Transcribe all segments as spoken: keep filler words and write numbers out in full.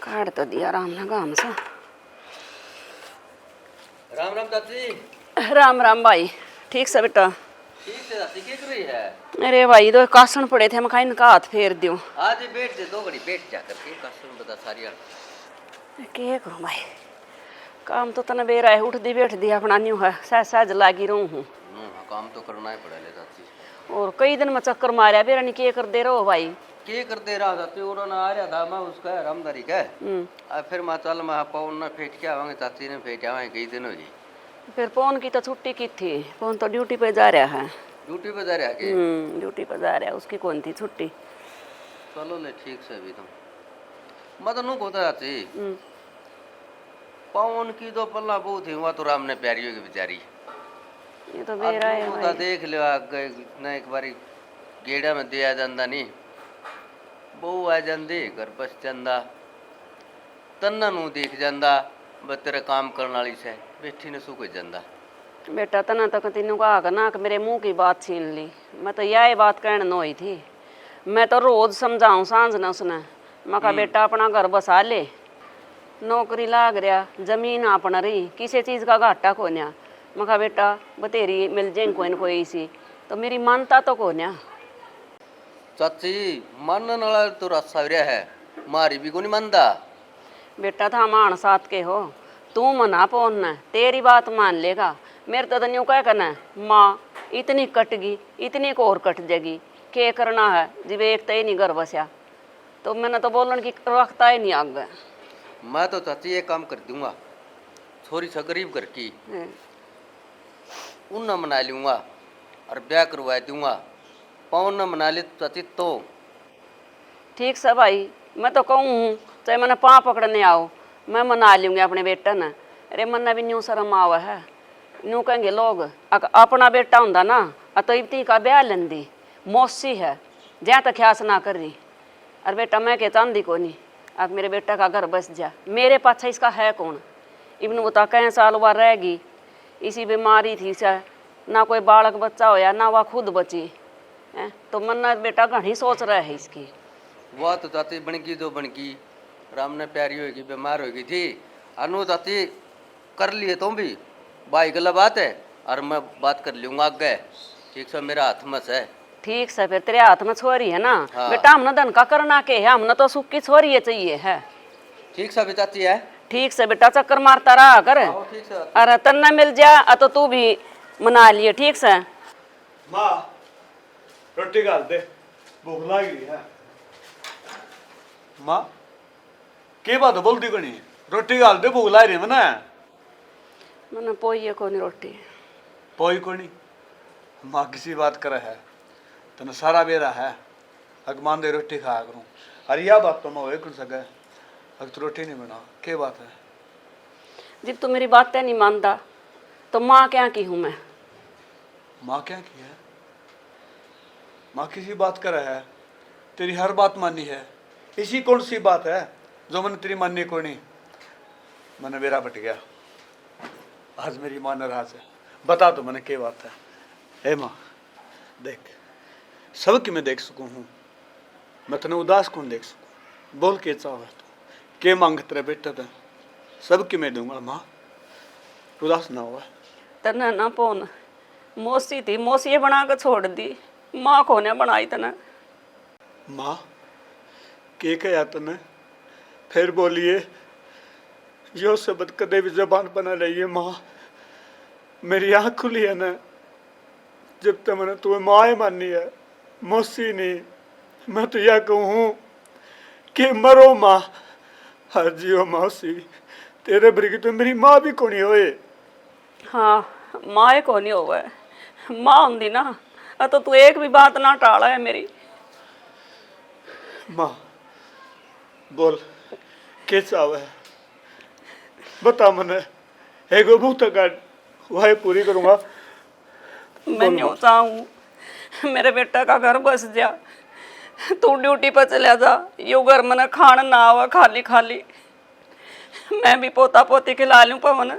काट तो दिया राम ने घाम सा। राम राम चाची। राम राम भाई। ठीक से बेटा? ठीक से चाची, के कर रही है? अरे भाई, दो कासन पड़े थे, मैं कहा इनका हाथ फेर दूं। आज बैठ जा, दो घड़ी बैठ जा करके, कासन बता सारी आड़। के करूं भाई, काम तो तने बेरा है, उठ दी बैठ दी अपना न्यू है, सहज सहज लागी रहूं हूं। हम्म, हाँ, काम तो करना ही पड़ा ले चाची। और कई दिन में चक्कर मारया, बेरा नहीं के कर दे रहो भाई। के कर दे रहा चाची, उन्होंने आ रहा था, मैं उसका रामधारी का। हम्म। आ, फिर मैं चल, मैं पवन ने फेट के आवांगे, चाची ने फेट आवांगे, कई दिन हो गए। फिर पवन की तो छुट्टी की थी, पवन तो ड्यूटी पे जा रहा है। ड्यूटी पे जा रहा है के? हम्म, ड्यूटी पे जा रहा है, उसकी कौन थी छुट्टी। चलो ले, ठीक से अभी तो। मैं तो नू कहता चाची, हम्म। पवन की तो पल्ला बहुत ही हुआ तो राम ने प्यारी होगी बेचारी। ये तो अब बेरा है वो भाई। तो देख लियो आगे, ना एक बारी गेड़ा में दिया जांदा नहीं, बहू आ जांदी, घर बस जांदा। तन्ना नू देख जांदा, बस तेरे काम करण वाली से बैठी ने सू कोई जांदा। बेटा, तन्ना तो कती नू कहा ना कि मेरे मुंह की बात छीन ली। मैं तो यही बात कहने न हुई थी। मैं तो रोज समझाऊं सांझ ने उसने। मैं कहा, हम्म। बेटा, अपना घर बसा ले, नौकरी लाग रहा, जमीन अपना रही, किसी चीज का घाटा कोन्या। मैं कहा, बेटा, बतेरी मिल जाए कोई न कोई इसी, तो मेरी मानता तो कोन्या। चाची, मानने वाला तो रासा हो रहा है, मारी भी कोनी मानदा। बेटा, था मान साथ के हो, तू मना पवन ने, तेरी बात मान लेगा। मेरे तो न्यू कह कने, माँ, इतनी कट गई, इतनी को और कट जाएगी, के करना है जब एक तो ही नहीं घर बसया, तो मैंने तो बोलन की रखता ही नहीं आगे। मैं तो चाची ये काम कर दूंगा, छोरी से गरीब घर की, हम्म। उन्हें मना लूंगा और ब्याह करवा दूंगा। पवन ने मना ले तो चाची तो। ठीक से भाई, मैं तो कहूँ हूँ, चाहे मैंने पाँव पकड़ने आओ, मैं मना लूंगी अपने बेटे ने। अरे, मन्ने भी न्यू शर्म आवे है, न्यू कहेंगे लोग, अक-, अपना बेटा होंदा ना, अ तो इतनी का ब्याह लेंदी, मौसी है, ज्यां तक ख्यास ना कर रही। अरे बेटा, मैं के चाहती कोनी, अब मेरे बेटा का घर बस जा, मेरे पाछे इसका है कौन? इबन बता, कै साल वा रहेगी, इसी बीमारी थी से, ना कोई बालक बच्चा होया, ना वह खुद बची, हैं? तो मन्ना बेटा घणी सोच रहा है इसकी। वह तो चाची बनगी जो बनगी, राम ने प्यारी होगी, बीमार होगी थी, अनु चाची कर लिए तुम भी, भाई गला बात है, और मैं बात कर लूंगा आगे। ठीक से, मेरा हाथ में से। ठीक से, फिर तेरे हाथ में छोरी है ना। हाँ। बेटा, हमने धन का करना के है, हमने तो सुख की छोरी है चाहिए है। ठीक से भी चाची है। ठीक से बेटा, चक्कर मारता रहा कर। हाँ, ठीक से। अरे तन्ने मिल जा, अ तो तू भी मना लिए, ठीक से। माँ, रोटी घाल दे, भूख लाग रही है। माँ, के बात बोलती कोनी? रोटी घाल दे, भूख लाग रही है मने। मने पोई है कोनी रोटी। पोई कोनी? माँ किसी बात करे है, तने सारा बेरा है। अगमान दे रोटी खाया करूँ। अरे या बात तो मैं होए कौन सके। अगर तू रोटी नहीं बना, के बात है? जब तू मेरी बातें नहीं मानता, तो माँ क्या की हूँ मैं? माँ क्या की है? माँ किसी बात करे है, तेरी हर बात मानी है। इसी कौन सी बात है जो मैंने तेरी मानी कोनी? मैंने बेरा बट गया। आज मेरी माँ नाराज है। बता तो मैंने के बात है। ए माँ, देख, सब की मैं देख सकूँ हूँ, मैं तने उदास कौन देख सकूँ। बोल के चाहवे तू, के मांग तेरे बेटे ते, सब की मैं दूंगा माँ, उदास ना हो। तने ना पौन मौसी थी, मौसी बना के छोड़ दी, माँ कोने बनाई तने। माँ, के कह्या तन्ने? फिर बोलिए, यो शब्द कदे भी जबान पर ना लाइए माँ। मेरी आँख खुली है ना, जब तक मैंने तुम्हें माँ ही मानी है, मौसी नहीं। मैं तो यह कहूँ हूँ कि मरो माँ, हर जियो मौसी, तेरे बरगी तो मेरी माँ भी कोनी होए। हाँ, माँ ए कोनी होवे। माँ होंदी ना, अ तो तू एक भी बात ना टाला है मेरी। माँ, बोल, के चावे? बता मने, एक बहुत काट, वही पूरी करूँगा। मैं बोल न्यू माँ। चाहूँ, मेरे बेटा का घर बस जा, तू ड्यूटी पर चला जा, यो घर मने खान ना आवा खाली खाली। मैं भी पोता पोती खिला लूं पवन।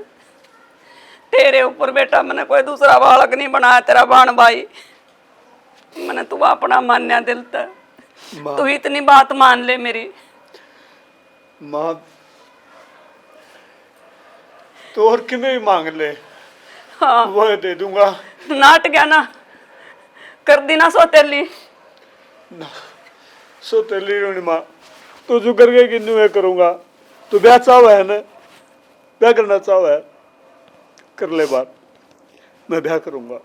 तेरे ऊपर बेटा मैंने कोई दूसरा बालक नहीं बनाया, तेरा बाण भाई। मैंने तू अपना मान्या दिल तै। माँ। तू इतनी बात मान ले मेरी। माँ, तो और किमें भी मांग ले, हाँ। वो दे दूंगा। नाट गया ना, कर दी ना सौतेली। ना, सौतेली होनी माँ, तू जो कर गई कि न्यू है करूंगा। तू ब्याह चाहवे है ना, ब्याह करना चाहवे है, कर ले बात, मैं ब्याह करूंगा।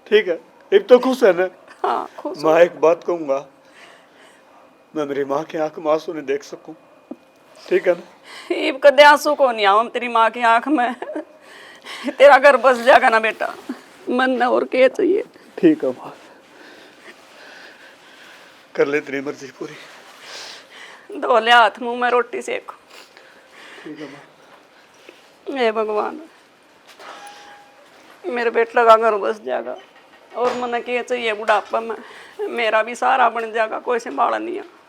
ठीक है, इब तो खुश है ना? हाँ, खुश माँ, हूँ। एक बात कहूंगा, मैं मेरी माँ की आंख में आंसू नहीं देख सकूं, ठीक है ना? इब कदे आंसू को नहीं आवा तेरी माँ की आंख में। तेरा घर बस जाएगा ना बेटा, मन ने और क्या चाहिए? ठीक है माँ, कर ले तेरी मर्जी पूरी। धो ले हाथ मुंह में, रोटी सेक। ठीक है माँ। हे भगवान, मेरे बेटे का घर बस जाएगा और मने के चाहिए बुढ़ापा में, मेरा भी सहारा बन जाएगा, कोई संभाला नहीं है।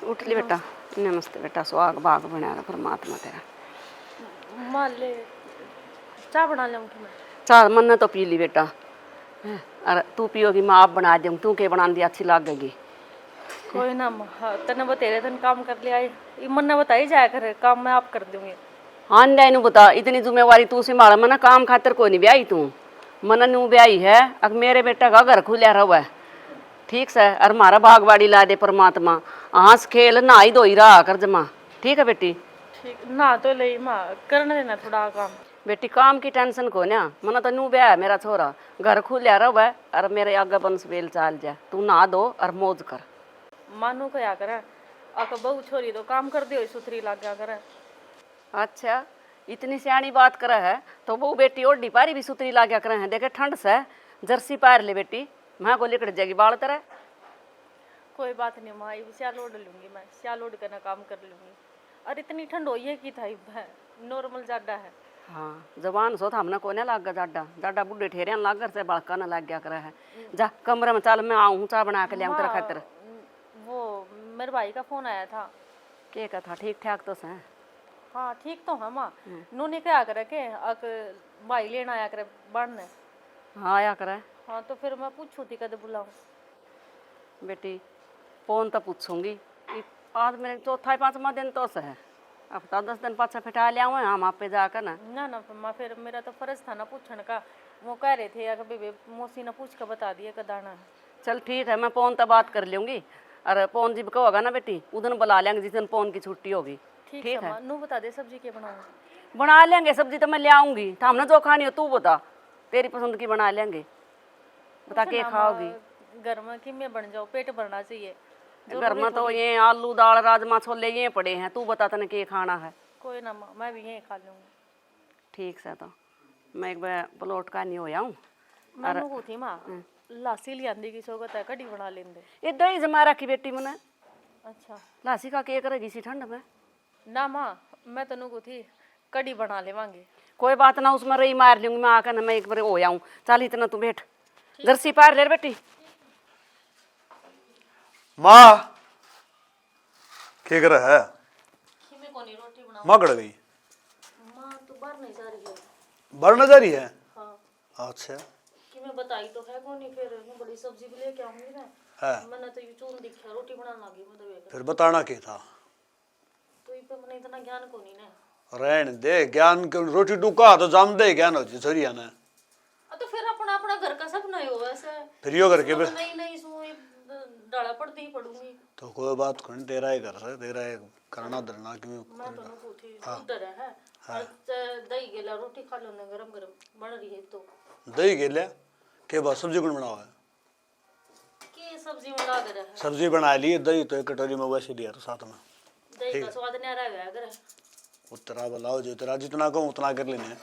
उठ ले बेटा। नमस्ते बेटा, सुहाग भाग बना रहा परमात्मा तेरा। माँ ले, चाय बना लेऊंगी मैं। चाय मन्ने तो पी ली बेटा। हैं, अरे तू पियोगी, मैं आप बना दूंगी, तू के बनांदी अच्छी लागेगी। कोई ना माँ, हाँ, तन्ने बतेरे दिन काम कर लिया है, ये मन्ने बताई जाया करे, काम मैं आप कर दूंगी। हाँ, ले इन्हू बता, इतनी जिम्मेवारी तू संभाल, मन्ने काम खातर कोई नहीं ब्याही तू, मन्ने न्यू ब्याही है, अक मेरे बेटा का घर खुल्या रहे, ठीक से, और म्हारा बागवाड़ी ला दे परमात्मा, हंस खेल नहाई धोई रहा कर जमा, ठीक है बेटी? ठीक, ना तो ले माँ, करने देना थोड़ा काम। बेटी, काम की टेंशन को ना, मन्ने तो न्यू ब्याह है मेरा छोरा, घर खुल्या रहे और मेरे आगे बंस बेल चाल जा, तू नहा धो और मौज कर। मानू कहा करे, अक बहू छोरी तो काम कर दे, सुथरी लाग्या करे। अच्छा, इतनी सियाणी बात करे है, तो बहू बेटी ओढ़ी पारी भी सुथरी लाग्या करे हैं। देखे ठंड से, जर्सी पार ले बेटी, मैं को लिकड़ जाएगी बाल तेरे। कोई बात नहीं माँ, ये सियाल ओढ़ लूंगी मैं, सियाल ओढ़ के ना काम कर लूंगी। और इतनी ठंड होई है कि था इब, नॉर्मल जाडा है। हाँ, जवान सो था, हमने कोने लाग गया जाडा, जाडा बूढ़े ठेरिया लाग कर से बालका ना लाग गया करे है। जा कमरे में चल, मैं आऊँ, चाय बना के ले आऊँ तेरे माँ, खातिर। वो मेरे भाई का फोन आया था। के का था, ठीक ठाक तो से? हाँ, ठीक तो है माँ। हम्म। नूनी कहा करे के अक भाई लेना आया करे बाढ़ ने। हाँ, आया करे। हाँ, तो फिर मैं पूछू थी कद बुलाऊं। बेटी, फोन तो पूछूंगी। इ-, आज मेरे चौथा ही पांचवा दिन तो से है। हफ्ता दस दिन पाछा फिटा लिया हुआ है हम आप पे जाकर ना। ना, ना, माँ, फिर मेरा तो फर्ज था ना पूछण का। वो कह रहे थे, अगर बेबे मौसी ने पूछ के बता दिए कद आना है। चल ठीक है, मैं फोन तो बात कर लूंगी। और फोन जिब का होगा ना बेटी, उस दिन बुला लेंगे जिस दिन फोन की छुट्टी होगी। ठीक ठीक है, है। माँ, नू बता दे सब्जी के बनाऊंगी। बना लेंगे सब्जी, तो मैं ले आऊंगी। तो हमने जो खानी हो तू बता, तेरी पसंद की बना लेंगे। बता कुछ के ना खाओगी? माँ, घर में किमे बन जाओ, पेट भरना चाहिए। घर जरूरी में तो थोड़ी ये आलू, दाल, राजमा, छोले ये पड़े हैं। तू बता तने के खाना है? कोई ना माँ, मैं भी यही खा लूंगी। ठीक से तो मैं एक बार प्लॉट का नहीं होया हूँ। मैं और नु थी माँ, हम्म। लासी लियांदी की सोगत है, कढ़ी बना लेंदे। ये दही जमा रखी बेटी मने। अच्छा। लासी का के करेगी इसी ठंड में? ना माँ, मैं तो नु थी कढ़ी बना लेवांगे। कोई बात ना, उसमें रही मार लूंगी मैं आकर ना, मैं एक बार होया हूँ। चल इतना तू बैठ, ठीक। जर्सी पार ले बेटी। माँ, के करे है? किमे कोनी रोटी बनाऊं। माँ कड़ गई? माँ तो बाहर नहीं जा रही है। बाहर ना जा रही है? हाँ। अच्छा। किमे बताई तो है कोनी, फिर मैं बड़ी सब्जी भी लेके आऊंगी ना। हाँ। मैंने तो ये चून दिखा, रोटी बनाने लगी मैं तो बेकार। फिर बताना के था? तो इब पे मैंने इतना ज्ञान कोनी ना। रहन दे, ज्ञान क्यों, रोटी टुका तो जाम दे ज्ञान हो जी छोरिया ने। आ, तो फिर अपना, अपना घर का सपना ही होवे से। फिर यो घर के बे- नई, नई सू ये डाला पड़ती ही पड़ूंगी। तो कोई बात कोनी, तेरा ही घर से, तेरा ही करना धरना क्यों मैं तो करना? नु थी हाँ। उधर है। हाँ। और च-, दही गेला रोटी खा लो ना, गरम गरम बन रही है तो। दही गेला? के बात, सब्जी कौन बनावा है? के सब्जी बना दे रहा है? सब्जी बना ली, दही तो एक कटोरी में वैसे लिया तो साथ में। दही ठीक का है। स्वाद न्यारा होया करे। उतरा बुलाओ जो तेरा जितना कहूँ उतना कर लेने।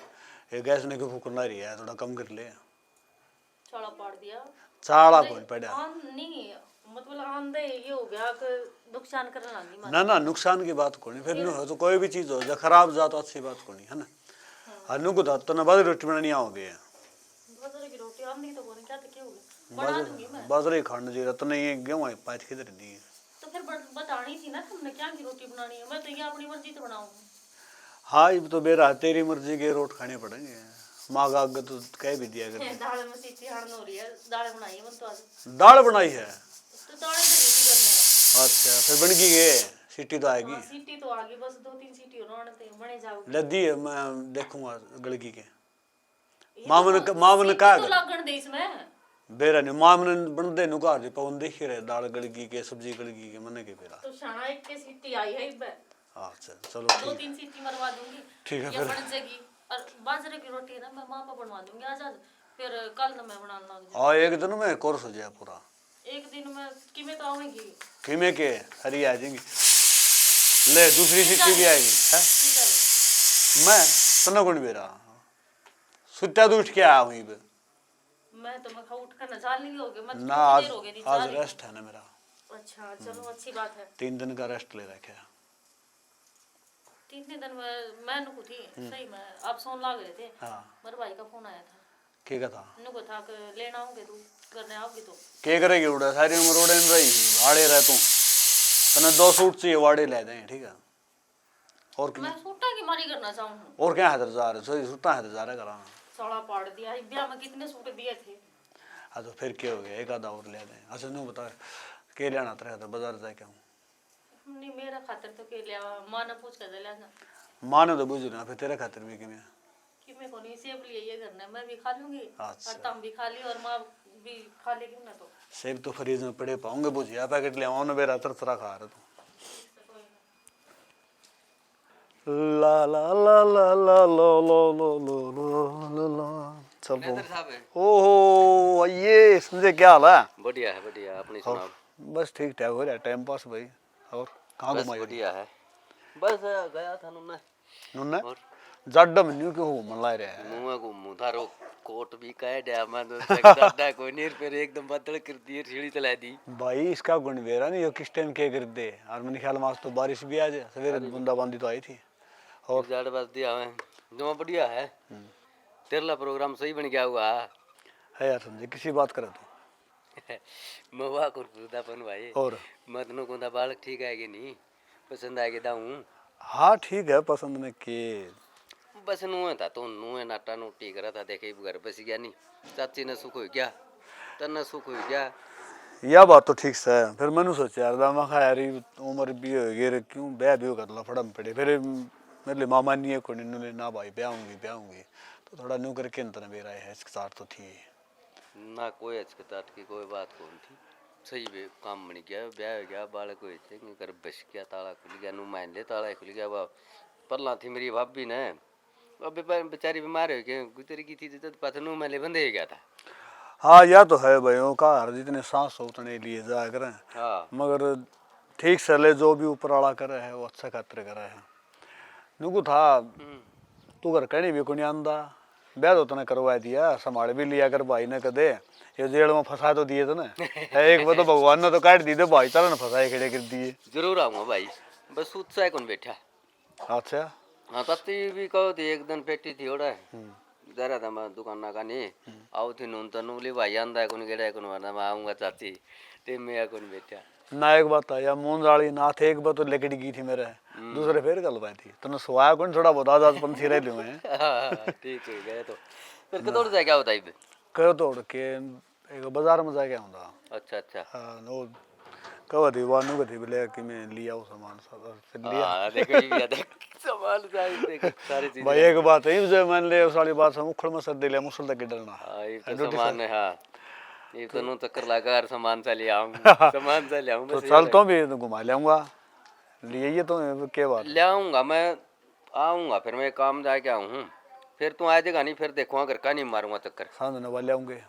ये गैस ने क्यों फूकना रही है, थोड़ा कम कर ले। चाला पाड़ दिया। चाला दही कौन पड़ा? आन नहीं, मतलब आन दे ये हो गया कि नुकसान करने लगी मारे। ना, ना, नुकसान की बात कोनी। फिर फिर? न्यू हो तो कोई भी चीज हो, जब खराब जा तो अच्छी बात कोनी, है ना? हाँ। हाँ, न्यू को तो तन्ने बाजरे रोटी बनानी आओगे। बाजरे की रोटी आंदी तो कोनी, क्या तो क्या हो गया? बना बाजरे, दूंगी मैं। बाजरे ही खाने जी, तन्ने ये गेहूं है, पाँच किधर दी है? तो फिर बत-, बतानी थी ना तुमने, क्या की रोटी बनानी है? मैं तो ये अपनी मर्जी से बनाऊंगी। हाँ, इब तो बेरा तेरी मर्जी के रोट खाने पड़ेंगे। माँ का आगे तो कह भी दिया करते। दाल में सीटी हाड़ हो रही है, दाल बनाई है मन तो आज। दाल बनाई है? तो दाल ही तो रोटी करने हैं। अच्छा, फिर बन गई ये? सीटी तो आएगी। हाँ, सीटी तो आ गई, बस दो तीन सीटी और आने थे, बने जाओ। ले दी है, मैं देखूंगा गलगी के। ये माँ तो मन क- माँ मन का तो लागण दे इसमें। बेरा नहीं, माँ मन बन दे नुका दे पवन देखी रहे, दाल गलगी के, सब्जी गलगी के, मने के बेरा। तो शाना एक के सीटी आई है इब्बे। अच्छा, चलो दो ठीक। तीन सीटी मरवा दूंगी। ठीक है, ये फिर। बन जाएगी। और बाजरे की रोटी है ना, मैं माँ पर बनवा दूंगी आज आज। फिर कल तो मैं बनाने लग जाऊँ। हाँ, एक दिन में कोर्स हो जाए पूरा। एक दिन में किमें तो आवेंगी। किमें के हरी आ जाएंगी। ले, दूसरी सीटी भी आएगी, है? की करूँ? मैं तन्ने कौन बेरा? सुत्या तो उठ के आया हूँ इब। मैं तो मैं उठ कर ना जान नहीं होगे, मैं ना, कितनी आज, देर हो गई नहीं आज जा रही। रेस्ट है ना मेरा। अच्छा, चलो अच्छी बात है। तीन दिन का रेस्ट ले रखा है। तीन दिन में मैं नुकू थी सही में, आप सोन लाग रहे थे। हाँ। मेरे भाई का फोन आया था। के का था? नुकू था कि लेना आओगे तू, करने आओगे तो। के करेगी उड़ा, सारी उम्र उड़े नहीं रही, आड़े रह तू। तने दो सूट चाहिए, वाड़े ले दें, ठीक है? और कि- मैं सूटा की मारी करना चाहूँ हूँ। और क्या है तेरे जा रहे, सही सूटा है तेरे जा रहे कराना। साला पाड़ दिया, इस ब्याह में कितने सूट दिए थे। हाँ, तो फिर क्या हो गया, एक आधा और ले दें। अच्छा, न्यू बता, के लेना तेरे खातर, बाजार जाके आऊँ? नहीं, मेरा खातर तो के लिया, माँ ने पूछ कर ले लेना। माँ ने तो बुझ ना, फिर तेरे खातर भी किमें? किमें को नहीं, सेब लिए ये घर में, मैं भी खा लूंगी। अच्छा। और तुम भी खा लियो और माँ भी खा लेगी ना तो। सेब तो फ्रिज में पड़े पाऊंगे, भुजिया पैकेट ले आओ ना, बेरा तरतरा खा रहे तू। ला ला ला ला ला ला ला ला ला ला ला। चल मैनेजर बो। साहब है। ओहो, ये संजय, क्या हाल है? बढ़िया है, बढ़िया। अपनी और सुनाओ। बस ठीक ठाक हो रहा है, टाइम पास भाई। और कहाँ बस घुमाई? बढ़िया है। बस अ, गया था नुन्ने। नुन्ने? और? जाडम न्यू क्यों घूमन ला रहा है? नुआ घूमू थारो कोट भी कह दिया मैं तो, चेक करता कोई नहीं, फिर एकदम बदल कर दिए, सीढ़ी चला दी। भाई, इसका गुण बेरा नहीं, यो किस टाइम के कर दे। और मैंने ख्याल में आज तो बारिश भी आ जाए, सवेरे बूंदाबांदी तो आई थी। और? जाड़ बस दिया हमें। नुआ बढ़िया है। हम्म। तेरला प्रोग्राम सही बन गया हुआ। है यार संजय, किसी बात करे तू? मैं वाह कर पूछता पन भाई। और? मैं तनु कहता बालक ठीक है कि नहीं, पसंद आएगी दाऊं। हाँ, ठीक है, पसंद ने के। बस नुए था तो नुए नाटा नोटी करा था, देखे घर बस गया नहीं। चाची ने सुख हो गया, तन्ने सुख हो गया। या बात तो ठीक सै। फिर मैंने सोचा यार, मैं कहा यार, ये उम्र भी हो गई रे, क्यों ब्याह भी कर ला, फड़ा में पड़े। फिर मेरे लिए मामा नहीं है कोई, इन्होंने ना भाई ब्याह होंगी, ब्याह होंगी। तो थोड़ा न्यू करके अंतर मेरा है, हिचकिचाहट तो थी। ना, कोई हिचकिचाहट की कोई बात कौन थी। सही बे काम बन गया, ब्याह हो गया, बालक हुए थे, घर बस गया, ताला खुल गया, नु मान ले ताला खुल गया। बा पल्ला थी मेरी भाभी ने, अब बे-, बेचारी बीमार हो गई, गुजर गई थी, जब पता नु मान ले बंदे हो गया था। हाँ, यह तो है भाई, वो का हर जितने सांस हो उतने लिए जाया करें। हाँ। मगर ठीक सै ले, जो भी ऊपर वाला करे है, वो अच्छा खातर करे है। नुकू था, हम्म। तू घर कहनी भी कोनी आंदा, ब्याह तो तने करवा दिया, संभाल भी लिया कर भाई ने कदे, ये जेल में फंसा तो दिए तने। है, एक बार तो भगवान ने तो काट दी थे भाई, तारा ने फंसाए खड़े कर दिए। जरूर आऊंगा भाई, बस उत्साह कौन बैठा। अच्छा। हाँ, तत्ती भी कहो थी, एक दिन पेटी थी ओड़ा। हम्म। जरा था मैं दुकाना का नहीं, आओ थी नून तो नूली भाई आंदा है, कौन गेड़ा है, कौन वाला, मैं आऊंगा चाची, ते मैं कौन बैठा। ना एक बात है, या मूंद वाली ना थे, एक बार तो लकड़ी की थी मेरे, दूसरे फिर गल पाई थी। तने सुवाया कौन, थोड़ा बहुत आज, आज पंछी रह लूँ मैं। हाँ, ठीक हो गया तो। फिर कदोड़ जाए क्या होता है? कह तोड़ के एक बाजार में जाके आऊंगा। अच्छा, अच्छा। हाँ, वो कह दी, वानू कह दी, बोले कि मैं लिया वो सामान सब, और फिर लिया। हाँ, देखो, ये भी याद है। सामान सारी, देखो, सारी चीजें। भाई, एक बात है, जो मान ले, उस वाली बात, हम उखड़ में सर दे लिया, मुसल तक डरना। हाँ, ये तो ड्यूटी सामान है, हाँ। ये तो नू चक्कर लगा और सामान सा ले आऊँ, सामान सा ले आऊँ, तो बस। चल, तो भी तो घुमा लेऊंगा, लिए ये तो के बात है। ले आऊंगा मैं, आऊंगा, फिर मैं काम जाके आऊँ हूँ, फिर तू आ जाएगा नहीं, फिर देखूंगा घर का नहीं मारूंगा चक्कर। सांझ नवा लेंगे।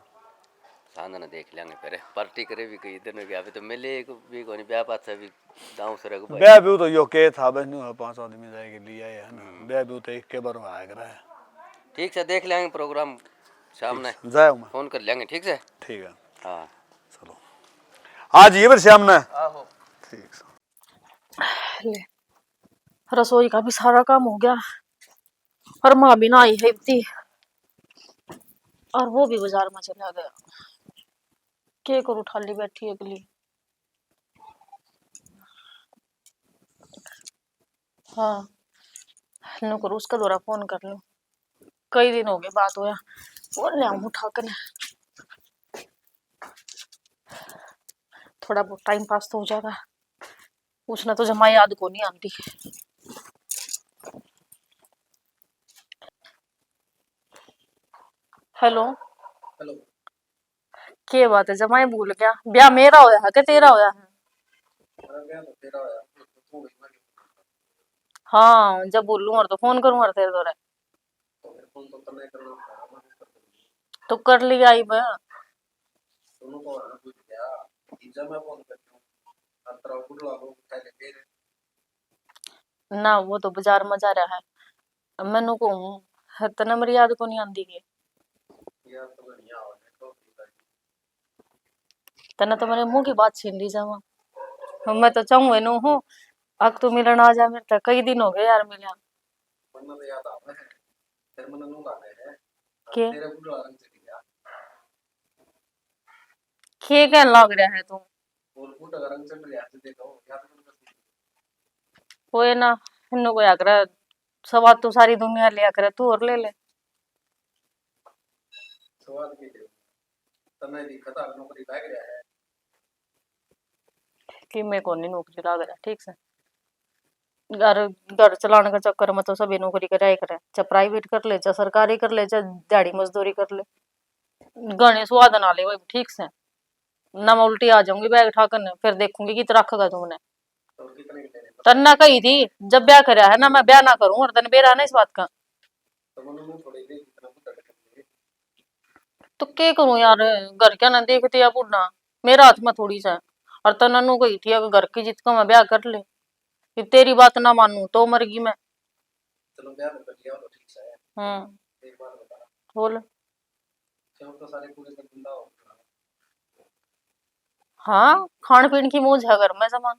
सांझ ने देख लेंगे फिर, पार्टी करे भी कई दिन हो गया, अभी तो मिले एक भी कोनी, ब्याह पाछा भी दाऊं सरग भाई। ब्याह भी तो यो के था, बस न्यू है, पांच आदमी जाएंगे, लिए आए है ना। ब्याह भी तो एक के बार आया करा है। ठीक से देख लेंगे प्रोग्राम सामने, जाए मैं। फोन कर लेंगे, ठीक से। ठीक है, हाँ। चलो, आज ये बार शाम ने। आहो। ठीक से। ले, रसोई का भी सारा काम हो गया और माँ भी ना आई है इतनी, और वो भी बाजार में चला गया। के करूँ, ठाली बैठी अगली। हाँ, नु करूँ, उसका दोरा फोन कर लूँ। कई दिन हो गए बात होया। वो ले आऊं उठा के ना, थोड़ा बहुत टाइम पास तो हो जाएगा। उसने तो जमा याद को नहीं आती। हेलो। हेलो। के बात है, जमा ही भूल गया? ब्याह मेरा होया है के तेरा होया है? अरे, ब्याह तो तेरा होया, तू तो वही वाली। हाँ, जब बोलूं और तो फोन करूं और तेरे दौरे। तो फिर फोन तो तन्ने करना पड़ेगा, मैं किस तरह करूंगी? तो कर लिया ही मैं। सुनो तो, हाँ, भूल गया। जब मैं फोन करती हूँ, अंतरा बुढ़ला को उठा ले फिर। ना, वो तो बाजार में जा रहा है। मैनू कहूँ, "है, तन्ने मेरी याद को नहीं आंदी के?" याद तो घणी आवे, तो की करी। तन्ने तो मेरे मुंह की बात छीन ली जावा। मैं तो चाहूँ नु हूँ, अक तू मिलन आ जा मेरे तक। कई दिन हो गए यार मिलया। मन्ने तो याद आवे है, फिर मन्ने नु लागे है। के? तेरे बुढ़ा रंग चढ़ गया। के कहन लाग रहा है तू? और बुढ़ा रंग चढ़ रहा है, देखो, याद कौन करती है? कोई ना, इन्नू कोई आकर सवाद तो सारी दुनिया लिया करे, तू और ले ले। सवाद की ले? तन्ने दिखता नौकरी लाग रहा है। कि मैं कोनी नौकरी लाग रहा, ठीक से। घर, घर चलाने के चक्कर में तो सभी नौकरी कराया करे, चाहे प्राइवेट कर ले, चाहे सरकारी कर ले, चाहे दिहाड़ी मजदूरी कर ले। घणे स्वाद ना ले भाई, ठीक से। ना मैं उल्टी आ जाऊंगी बैग ठा करने, फिर देखूंगी कित रखेगा तू मने। और कितने के देने? तन्ने कही थी, जब ब्याह करया है ना, मैं ब्याह ना करूं, और तन्ने बेरा है ना इस बात का। तो मन्ने नु थोड़ी देर इतना बुढ़ा कर ले। तो के करूं यार, घर क्या ना देखते या बूढ़ा, मेरा हाथ में थोड़ी सा। और तन्ने नु कही थी, अगर घर की जित का मैं ब्याह कर ले, कि तेरी बात ना मानूं तो मर गई मैं। चलो, ब्याह तो कर लिया, वो तो ठीक सा है। हम्म। एक बात बता। बोल। क्यों, तो सारे पूरे से गुंडा हो गया। हाँ, खान पीन की मौज है घर में जमा।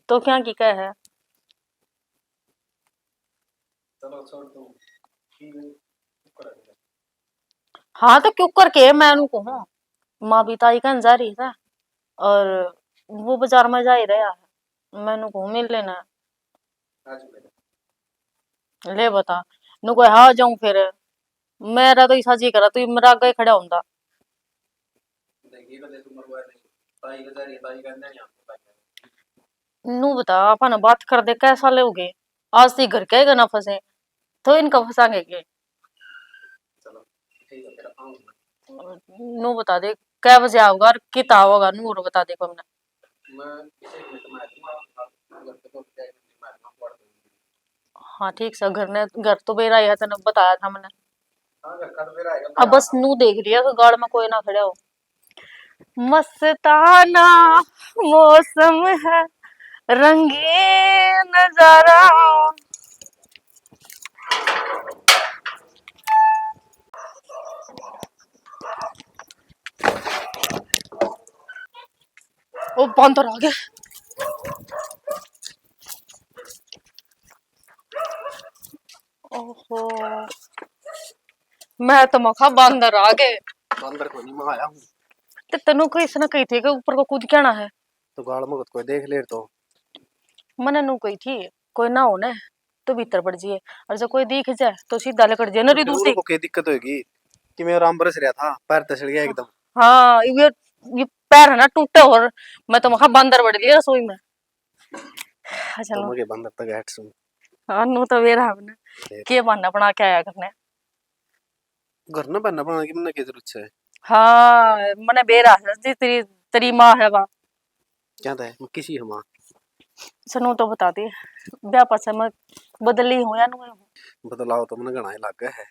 तो क्या की कह है? चलो, छोड़ तू। ठीक है। हाँ, तो क्यों करके मैं उनको हूँ, माँ भी ताई कहन जा रही है और वो बाजार में जा ही रहा है, मैं उनको मिल लेना। आज मिल। ले बता, नु कोई हाँ जाऊं फिर, मेरा तो इसा जी करा तू मेरा आगे खड़ा होंदा। देखिए, कदे तू मरवा नहीं, ताई के जा रही, ताई कहन जा रही, आपको ताई कहन। नू बता, अपन बात कर दे, कै साल हो गए, आज तक घर के ना फंसे, तो इनका फंसाएंगे के? चलो, ठीक है, फिर आऊंगा। नू बता दे, कै बजे आओगा और कित आओगा, नू और बता दे हमने। मैं इसे एक मिनट में आ जाऊंगा, आप घर पे तो क्या है, मैं आ जाऊंगा, पड़ दूंगी। हाँ, ठीक से, घर ने, घर तो बेरा ही है, तने बताया था मैंने। हाँ, घर का तो बेरा आएगा, अब बस नू देख लिया कि गाड़ में कोई ना खड़ा हो। मस्ताना मौसम है, रंगीन नजारा। ओ, बंदर आ गया। ओहो, मैं तो मखा बंदर आ गए। बंदर को नहीं, मैं आया हूँ। ते तनु को इसने कही थी कि ऊपर को कूद के आना है। तो गाल में कोई देख ले तो। मने नू कही थी, कोई ना हो ने, तो भीतर पड़ जाइए, और जब कोई दिख जाए, तो सीधा लकड़ जाए, नरी तो दूर उनको के दिक्कत होगी कि मैं आराम बरस रहा था, पैर तसल गया एकदम। हाँ, ये, ये पैर है ना टूटे, और मैं तो मखा बंदर बड़ लिया रसोई में। अच्छा, तो नो। मगे बंदर तक हट सुन। हाँ, नू तो बेरा हमने। फिर? के बहाना बना के आया करने? घर ना बहाना बनाने की मन्ने की जरूरत है? हाँ, मने बेरा है जी, तेरी, तेरी माँ है वा। क्या था? मैं किसी है माँ? सनू तो बता दे, ब्याह पाछे मैं बदली हूँ या नहीं हूँ? बदलाव तो मन्ने घणा ही लागे है,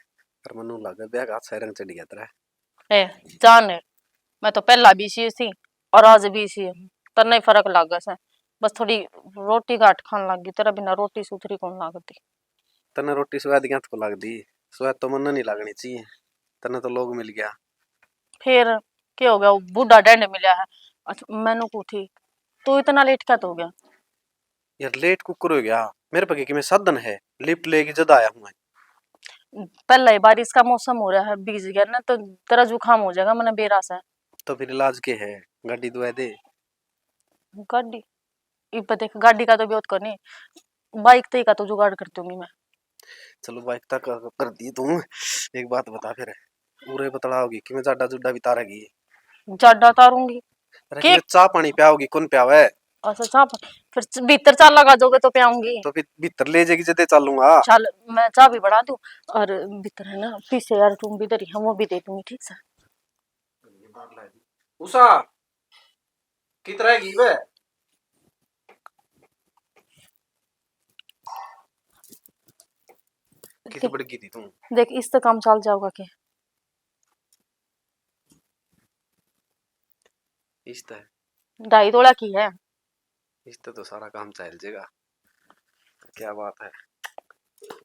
पर मन्नू लागे ब्याह का अच्छा रंग चढ़ गया तेरा। ए, जान, मैं तो पहला भी इसी थी और आज भी इसी हूँ। तन्ने ही फर्क लागे से, बस थोड़ी रोटी घाट खान लग गई, तेरा बिना रोटी सुथरी कौन लागती। तन्ने रोटी स्वाद क्या को लागती? स्वाद तो मन्ने नहीं लागनी चाहिए, तन्ने तो लोग मिल गया। फिर के हो गया, वो बूढ़ा डैंड मिला है। अच्छा, मैनू कूठी, तू इतना लेट क्या तो हो गया? यार, लेट कुकर हो गया, मेरे पे के मैं साधन है, लिफ्ट लेके जद आया हूँ मैं। पहला ही बारिश का मौसम हो रहा है, भीज गया ना तो तेरा जुकाम हो जाएगा, मैंने बेरा से। तो फिर इलाज के है? गाड़ी दुआ दे। गाड़ी? इब देख, गाड़ी का तो ब्योत कोनी, बाइक ते का तो जुगाड़ कर दूंगी मैं। चलो, बाइक तक कर दी तू। एक बात बता फिर, उरे बतलाओगी कि मैं जाडा जुड्डा भी तारेगी? जाडा तारूंगी। अरे, के? फिर चाह पानी पियाओगी, कौन पियावे? अच्छा, चाह पा-, फिर च-, भीतर चाह लगा दोगे तो पियाऊंगी। तो फिर भीतर ले जाएगी, जदे चालूंगा। चल, मैं चाह भी बढ़ा दूं। और भीतर है ना, पीछे यार, तुम भी धरी है, वो भी दे दूंगी, ठीक से? उषा, कित रह गई बे? कित देख, बढ़ गई थी तू? देख, इस तो काम चल जाओगा के? इस तो है। ढाई तोला की है। इस तो, तो सारा काम चल जाएगा। क्या बात है,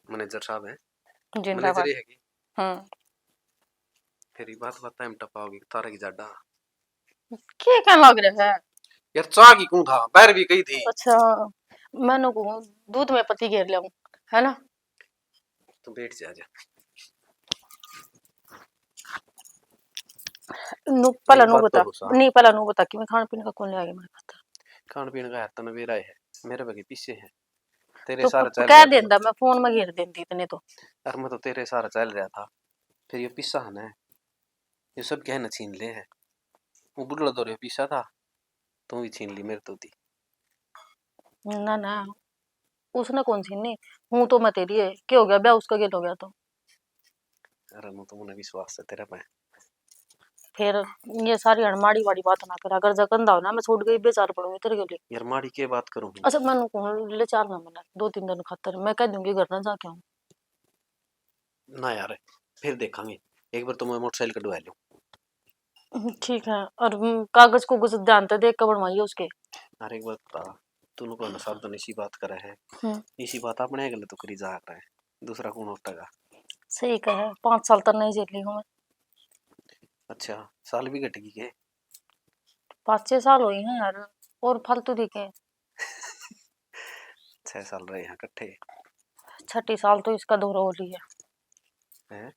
मैनेजर साहब हैं। जिंदाबाद। मैनेजर ही है कि? हम्म। फिर ये बात, बात टाइम टपाओगी, तारा की जाडा। के कहने लग रहा है? यार, चाह की कौन था, बाहर भी कही थी। अच्छा, मैंने को दूध में पत्ती घेर लिया, है ना? तू बैठ जा, जा। नु, पहला एक नु बात तो बता। हो सा। नहीं, पहला नु बता कि मैं खान पीने का कौन ले आया मेरे खातर? खान पीने का है, तने बेरा है, मेरे बगे पीछे है। तेरे तो सारे प-, चल कह रहा था। देंदा, मैं फोन में घेर देंदी इतने तो। यार, मैं तो तेरे सारे चल रहा था, फिर ये पीसा है ना, ये सब क्या है ना, छीन ले है। वो बुढ़ला दौरे पीसा था, तू भी छीन ली मेरे तो दी। ना, ना, उसने कौन छीनी? हूँ तो मैं तेरी है। क्या हो गया? ब्याह उसका गेल हो गया तो? अरे, मैं तो, उन्हें विश्वास है तेरे पे। फिर ये सारी अनमाड़ी वाली बात ना करा कर, जकन दाव ना, मैं छोड़ गई, बेचार पड़ूंगी तेरे के लिए। यार, माड़ी के बात करूँ? अच्छा, मैं कहूँ, ले चाल ना, मैंने दो तीन दिन खातर, मैं कह दूंगी घर ना जाके आऊँ। ना यार, फिर देखांगे, एक बार तो मैं मोटरसाइकिल कढवा लूं। हम्म, ठीक है। और, हम्म, कागज कुगज ध्यान ते देख के बनवाइए उसके। अरे, एक बात बता, तू लोग ना सावधान इसी बात करे है। हम्म। इसी बात अपने गले तो करी जा रहा है, दूसरा कौन उठेगा? सही कहे, पाँच साल तक नहीं झेली हूँ मैं। अच्छा, साल भी घट गई के? पाँच छह साल हुई हैं यार, और फालतू दिखे। छह साल रहे हैं इकट्ठे। छठी साल तो इसका दौरा हो लिया। हैं?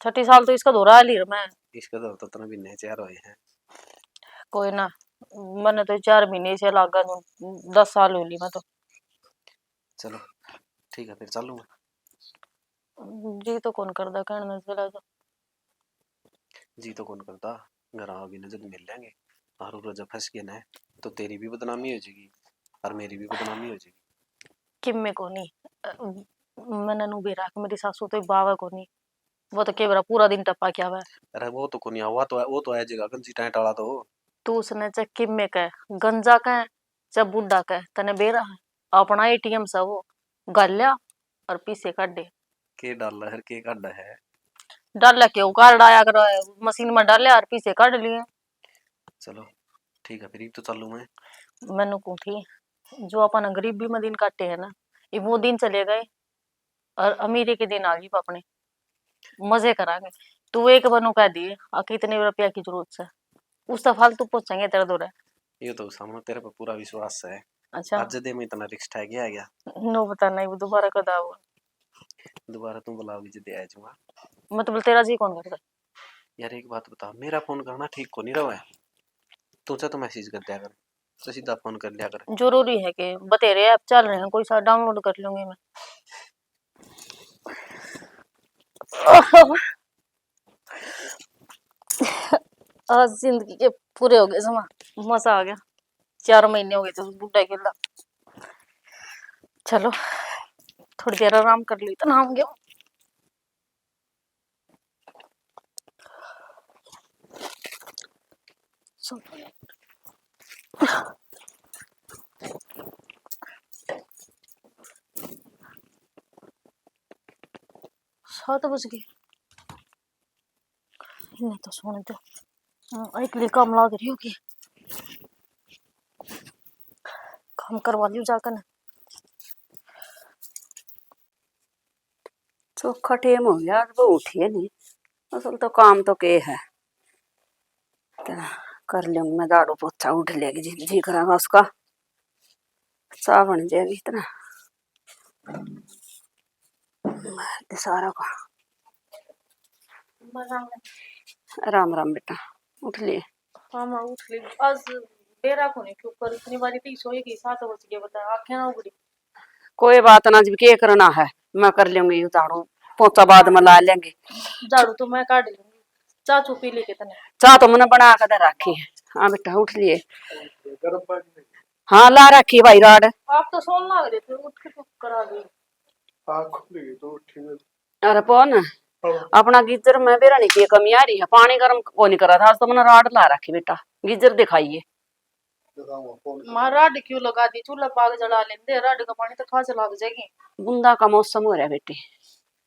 छठी साल तो इसका दौरा आ ली मैं। इसका दौरा तो इतना भी नहीं चार हुए हैं। कोई ना, मैंने तो चार महीने से लागा दूं, दस साल हो ली मैं तो। चलो, ठीक है, फिर चालू मैं। जी तो कौन करदा कहने में, चला जा। जी तो कौन करता, घर आओगी ना जब मिल लेंगे। और उरे जब फंस गए ना, तो तेरी भी बदनामी हो जाएगी और मेरी भी बदनामी हो जाएगी। किम्मे कोनी, अ, मैंने नु बेरा कि मेरी सासू तो बावे कोनी, वो तो के बेरा पूरा दिन टप्पा क्या वे। अरे वो तो कोनी, वो तो, वो तो है जगह गंजी टाइट वाला तो। तू उसने चाहे किम्मे कह, गंजा कह, चाहे बूढ़ा कह, तने बेरा है, अपना एटीएम से वो गाल्या और पीसे काढे। के डाला है, के काढा है? डाला के वो कार्ड आया करे, मशीन में डाल्या और पीसे काढ लिए। चलो, ठीक है, फिर इब तो चालू मैं। मैनू कहूँ थी, जो अपन गरीबी में दिन काटे है ना, ये वो दिन चले गए और अमीरी के दिन आ गए अपने। मजे करांगे। तू एक बार नू कह दिए, आ कितने रुपया की जरूरत है, उस तो फालतू पहुंचेंगे तेरे दौरे। ये तो सामने तेरे पे पूरा विश्वास है। अच्छा। आज जदे मैं इतना रिक्स ठा गया, गया। नो पता नहीं वो दोबारा कद आओ। दोबारा तू बुलाओगी जदे आ जाऊंगा। मतलब तेरा जी कौन करता? यार एक बात बता, मेरा फोन करना ठीक को नहीं रहा है। तू चाहे तो मैसेज कर दिया कर, तो सीधा फोन कर लिया कर। जरूरी है कि बतेरे ऐप चल रहे हैं, कोई सा डाउनलोड कर लूंगी मैं। आज जिंदगी के पूरे हो गए जमा, मजा आ गया। चार महीने हो गए थे उस बुढ़ा के ला। चलो थोड़ी देर आराम कर ली, इतना हम गया। सात बज गए। इन्हें तो सोने दो। हाँ, एकली काम लाग रही होगी। काम करवा लियो जाकर ना। चोखा टेम हो गया, आज वो उठी है नहीं। असल तो काम तो के है, तो कर लूंगी मैं झाड़ू पोछा, उठ लेगी जी, जी करेगा उसका, चाह बन जाएगी इतना। मैं तो सारा का राम राम बेटा, उठ लिए? हाँ माँ, उठ ली। आज बेरा को नहीं क्यों कर, इतनी बारी तो सोई गई, सात बज गए, बता, आंखें ना उगड़ी। कोई बात ना, जब के करना है, मैं कर लूंगी झाड़ू, पोछा बाद में ला लेंगे। झाड़ू तो मैं काट लूंगी, चाह चू पी ली कितने? चाह तो मैंने बना के दे रखी है। हाँ बेटा, उठ लिए। गर्म पानी नहीं। हाँ, ला रखी है भाई राड। आप तो सोन लाग रहे थे, उठ के चुप करा दी। आँख खुल गई तो उठी मैं। अरे पवन, हाँ। अपना गीजर में बेरा नहीं की कमी आ रही है, पानी गर्म को नहीं करा था, आज तो मैंने राड ला रखी बेटा, गीजर दिखाइए। दिखाऊंगा, फोन करूंगा। माँ, राड क्यों लगा दी? चूल्हा पाग जला लेंदे, राड का पानी तो खास लग जाएगी। बूंदा का मौसम हो रहा है बेटी,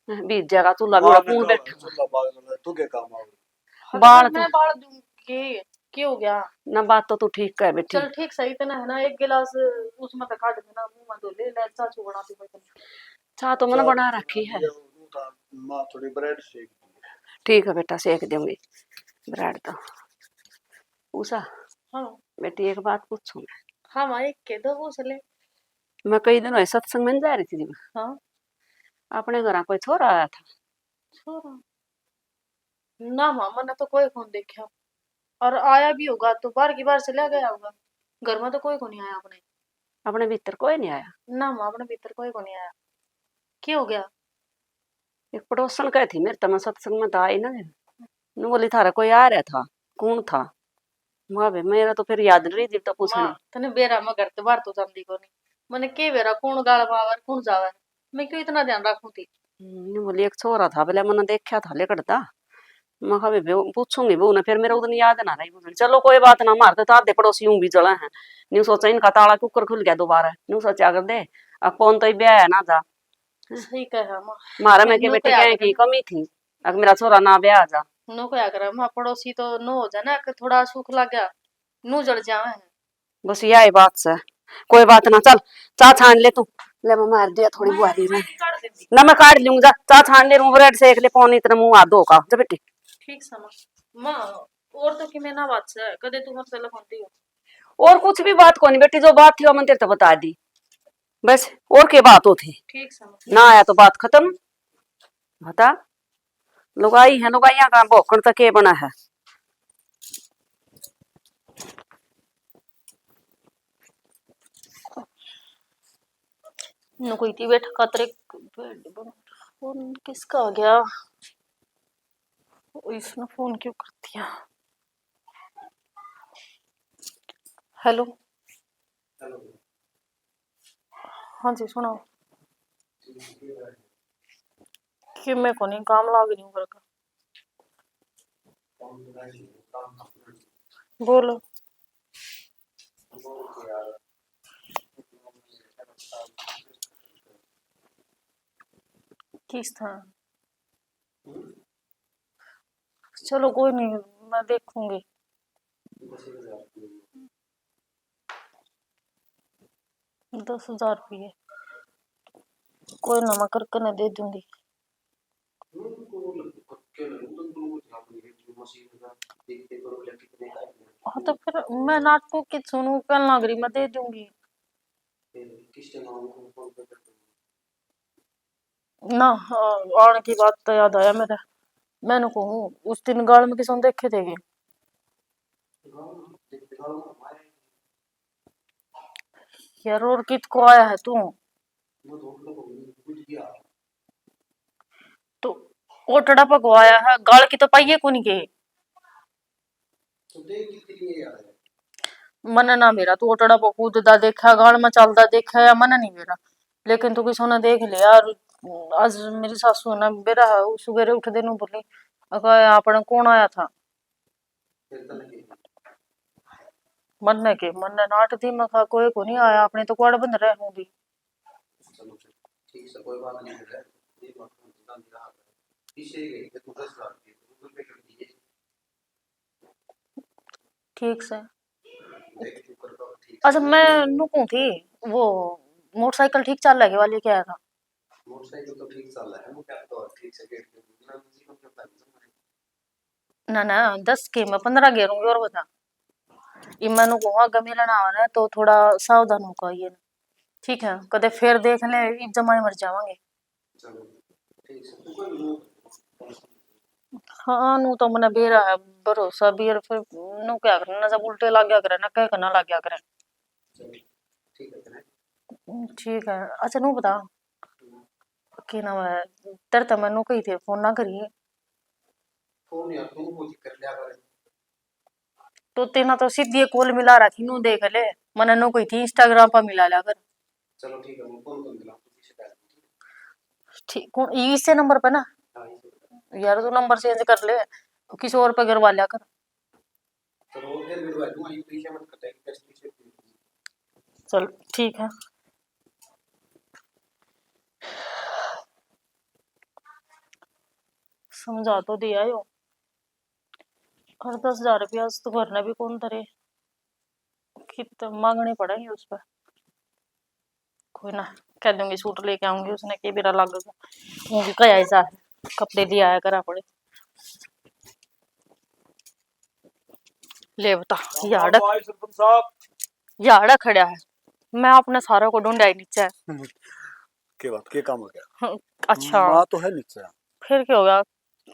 भीज जाएगा चूल्हा भी, बाल पूर्ण का बैठा। चूल्हा बाल का तू क्या काम आओ? हाँ, तो बाल फिर तो मैं बाल दूंगी, क्या हो गया? ना, बात तो तू ठीक कह बेटी। चल ठीक सही, इतना है ना, एक गिलास उसमें तो काट देना, मुंह में धो ले, ले चाह चू बना दी मैं तन्ने। चाह तो मैंने चाह बना रखी है। ये वो था, माँ थोड़ी ब्रेड सेक दी। ठीक है बेटा, सेक दूंगी ब्रेड तो। उषा, हाँ। बेटी, एक बात पूछूं मैं? हाँ माँ, एक कह दो, पूछ ले। मैं कई दिन हुए सत्संग में जा रही थी जी। हाँ। अपने घर कोई छोरा आया था? छोरा? ना माँ, मैंने तो कोई कौन देखा। और आया भी होगा तो बाहर की बाहर चला गया होगा, घर में तो कोई को नहीं आया अपने। अपने भीतर कोई नहीं आया? ना माँ, अपने भीतर कोई को नहीं आया। क्या हो गया? एक पड़ोसन कहे थी मेरे, तो मैं सत्संग में तो आई ना, न्यू बोली, थारा कोई आ रहा था, कौन था? माँ बे, मेरा तो फिर याद नहीं रही, जब तो पूछना। माँ, तने बेरा, मैं घर ते बाहर तो जांदी कोनी। मने के बेरा कौन गाल में आवे, कौन जावे, मैं क्यों इतना ध्यान रखूं थी? हम्म, न्यू बोली, एक छोरा था, बोले, मैंने देखा था लिकड़ता। मैं कहा, "बेबे, पूछूंगी बहू ने, फिर मेरा उदन याद ना रही।" चलो, कोई बात ना, मारते तो आधे पड़ोसी यूं भी जला है। न्यू सोचा, इनका ताला क्यूकर खुल गया दोबारा, न्यू सोचा कर दे, अब कौन तो ब्याह है ना जा। सही कहा माँ। मारा मैं के न्यू बेटी कहा कहे कर। की कमी थी, अगर मेरा छोरा ना ब्याह जा। नो क्या करा माँ, पड़ोसी तो नो हो जाए ना, कि थोड़ा सुख लग गया, नो जल जावे है। बस यही बात से। कोई बात ना, चल, चाह छान ले तू। ले, मैं मार दिया थोड़ी मैं बुआरी में। मैं काट देती। ना, मैं काट लूंगी, जा, चाह छान ले, रूम ब्रेड सेक ले, पौनी इतना मुंह हाथ धो का, जा बेटी। ठीक से माँ। माँ, और तो कि मैं ना बात से, कदे तू मसला कौन थी हो? और कुछ भी बात कोनी बेटी, जो बात थी वो मैंने तेरे तो बता दी। बस, और के बात हो थी? ठीक से माँ। ना आया तो बात खत्म। बता, लुगाई है, लुगाइयां का भौंकण तक के बना है। नु कोई थी बैठा खातर एक फोन किसका आ गया? इसने फोन क्यों कर दिया? हेलो। हाँ जी, सुनाओ। कि मैं कोनी काम लाग रही हूँ घर का। बोलो। किस था? चलो कोई नहीं, मैं देखूंगी। दस हजार रुपये। कोई ना, मैं करके ना दे दूंगी। हाँ, तो फिर मैं नाटकों की सुनू, कहने लग रही, मैं दे दूंगी। ना, हाँ, आने की बात तो याद आया मेरे। मैंने कहूँ, उस दिन गाल में किसने देखे थे ये? यार, और कित को आया है तू? तो ओटड़ा पकवाया है, गाल की तो पाइए कोनी के। तो देख कितनी है यार। मने ना मेरा, तू ओटड़ा पे कूददा देखा, गाल में चलदा देखा या मने नहीं मेरा, लेकिन तू किसी ने देख ले यार। आज मेरी सासू ना बेरा है, वो सवेरे उठ देनु बोली, अगर आपने कौन आया था? फिर तो लगे। मन्ने के, मन्ने नाट दी, मैं कहा, "कोई को नहीं आया, अपने तो कुआड़ बंद रहे हूँ भी।" चलो, ठीक से, कोई बात नहीं है, ये बात तो निकाल दिया। पीछे ही गई थी, तू दस हजार रुपये Google Pay कर दिए। ठीक से। देख, तू कर दो, ठीक से। अच्छा, मैं नुकूं थी, वो मोटरसाइकिल ठीक चल रहा है, वाली क्या था? मोटरसाइकिल तो ठीक चल रहा है, वो क्या तो ठीक से गेट पे घूमना, मुझे कम करता नहीं। ना, ना, दस के मैं पन्द्रह गेरूंगी और बता। इब मैंने कहूँ, आगे मिलना आवे ना, तो थोड़ा सावधान होकर आइए ना। ठीक है, कदे फिर देख ले, इब जमाई मर जावांगे। चलो, ठीक है। हाँ, नू तो मने बेरा है, भरोसा भी है, फिर नू क्या करना, ना जब उल्टे लग गया करे, ना कह के ना लग गया करे। चलो, ठीक है, फिर। ठीक है। अच्छा, नू बता, के नाम है, तेरे तो मैनू कही थे फोन ना करिए। फोन यार, तू कुछ कर लिया कर। तो तेना तो सीधी कॉल मिला रखी, नू देख ले। मैंने नू कही थी Instagram पर मिला लिया कर। चलो ठीक है, मैं फोन कर दिला, तू पीछे बैठ। ठीक, कौन, इसे नंबर पे ना? हाँ, इसे। यार, तू नंबर चेंज कर ले, किसी और पे करवा लिया कर। चलो, फिर भी भाई, तुम्हारी पीछे मत कर, पीछे। चल, ठीक है। समझा तो दिया यो, और दस हजार रुपया तो घर ने भी कौन धरे, कित मांगने पड़ेंगे उस पर। कोई ना, कह दूंगी सूट लेके आऊंगी, उसने के बेरा लागेगा। वो भी कह ऐसा है, कपड़े ले आया करा पड़े। ले बता, यार, भाई सरपंच साहब। यार खड़ा है, मैं अपने सारों को ढूंढा ही नीचे। हम्म, के बात, के काम हो गया? हम्म, अच्छा। माँ तो है नीचे। फिर क्या होगा?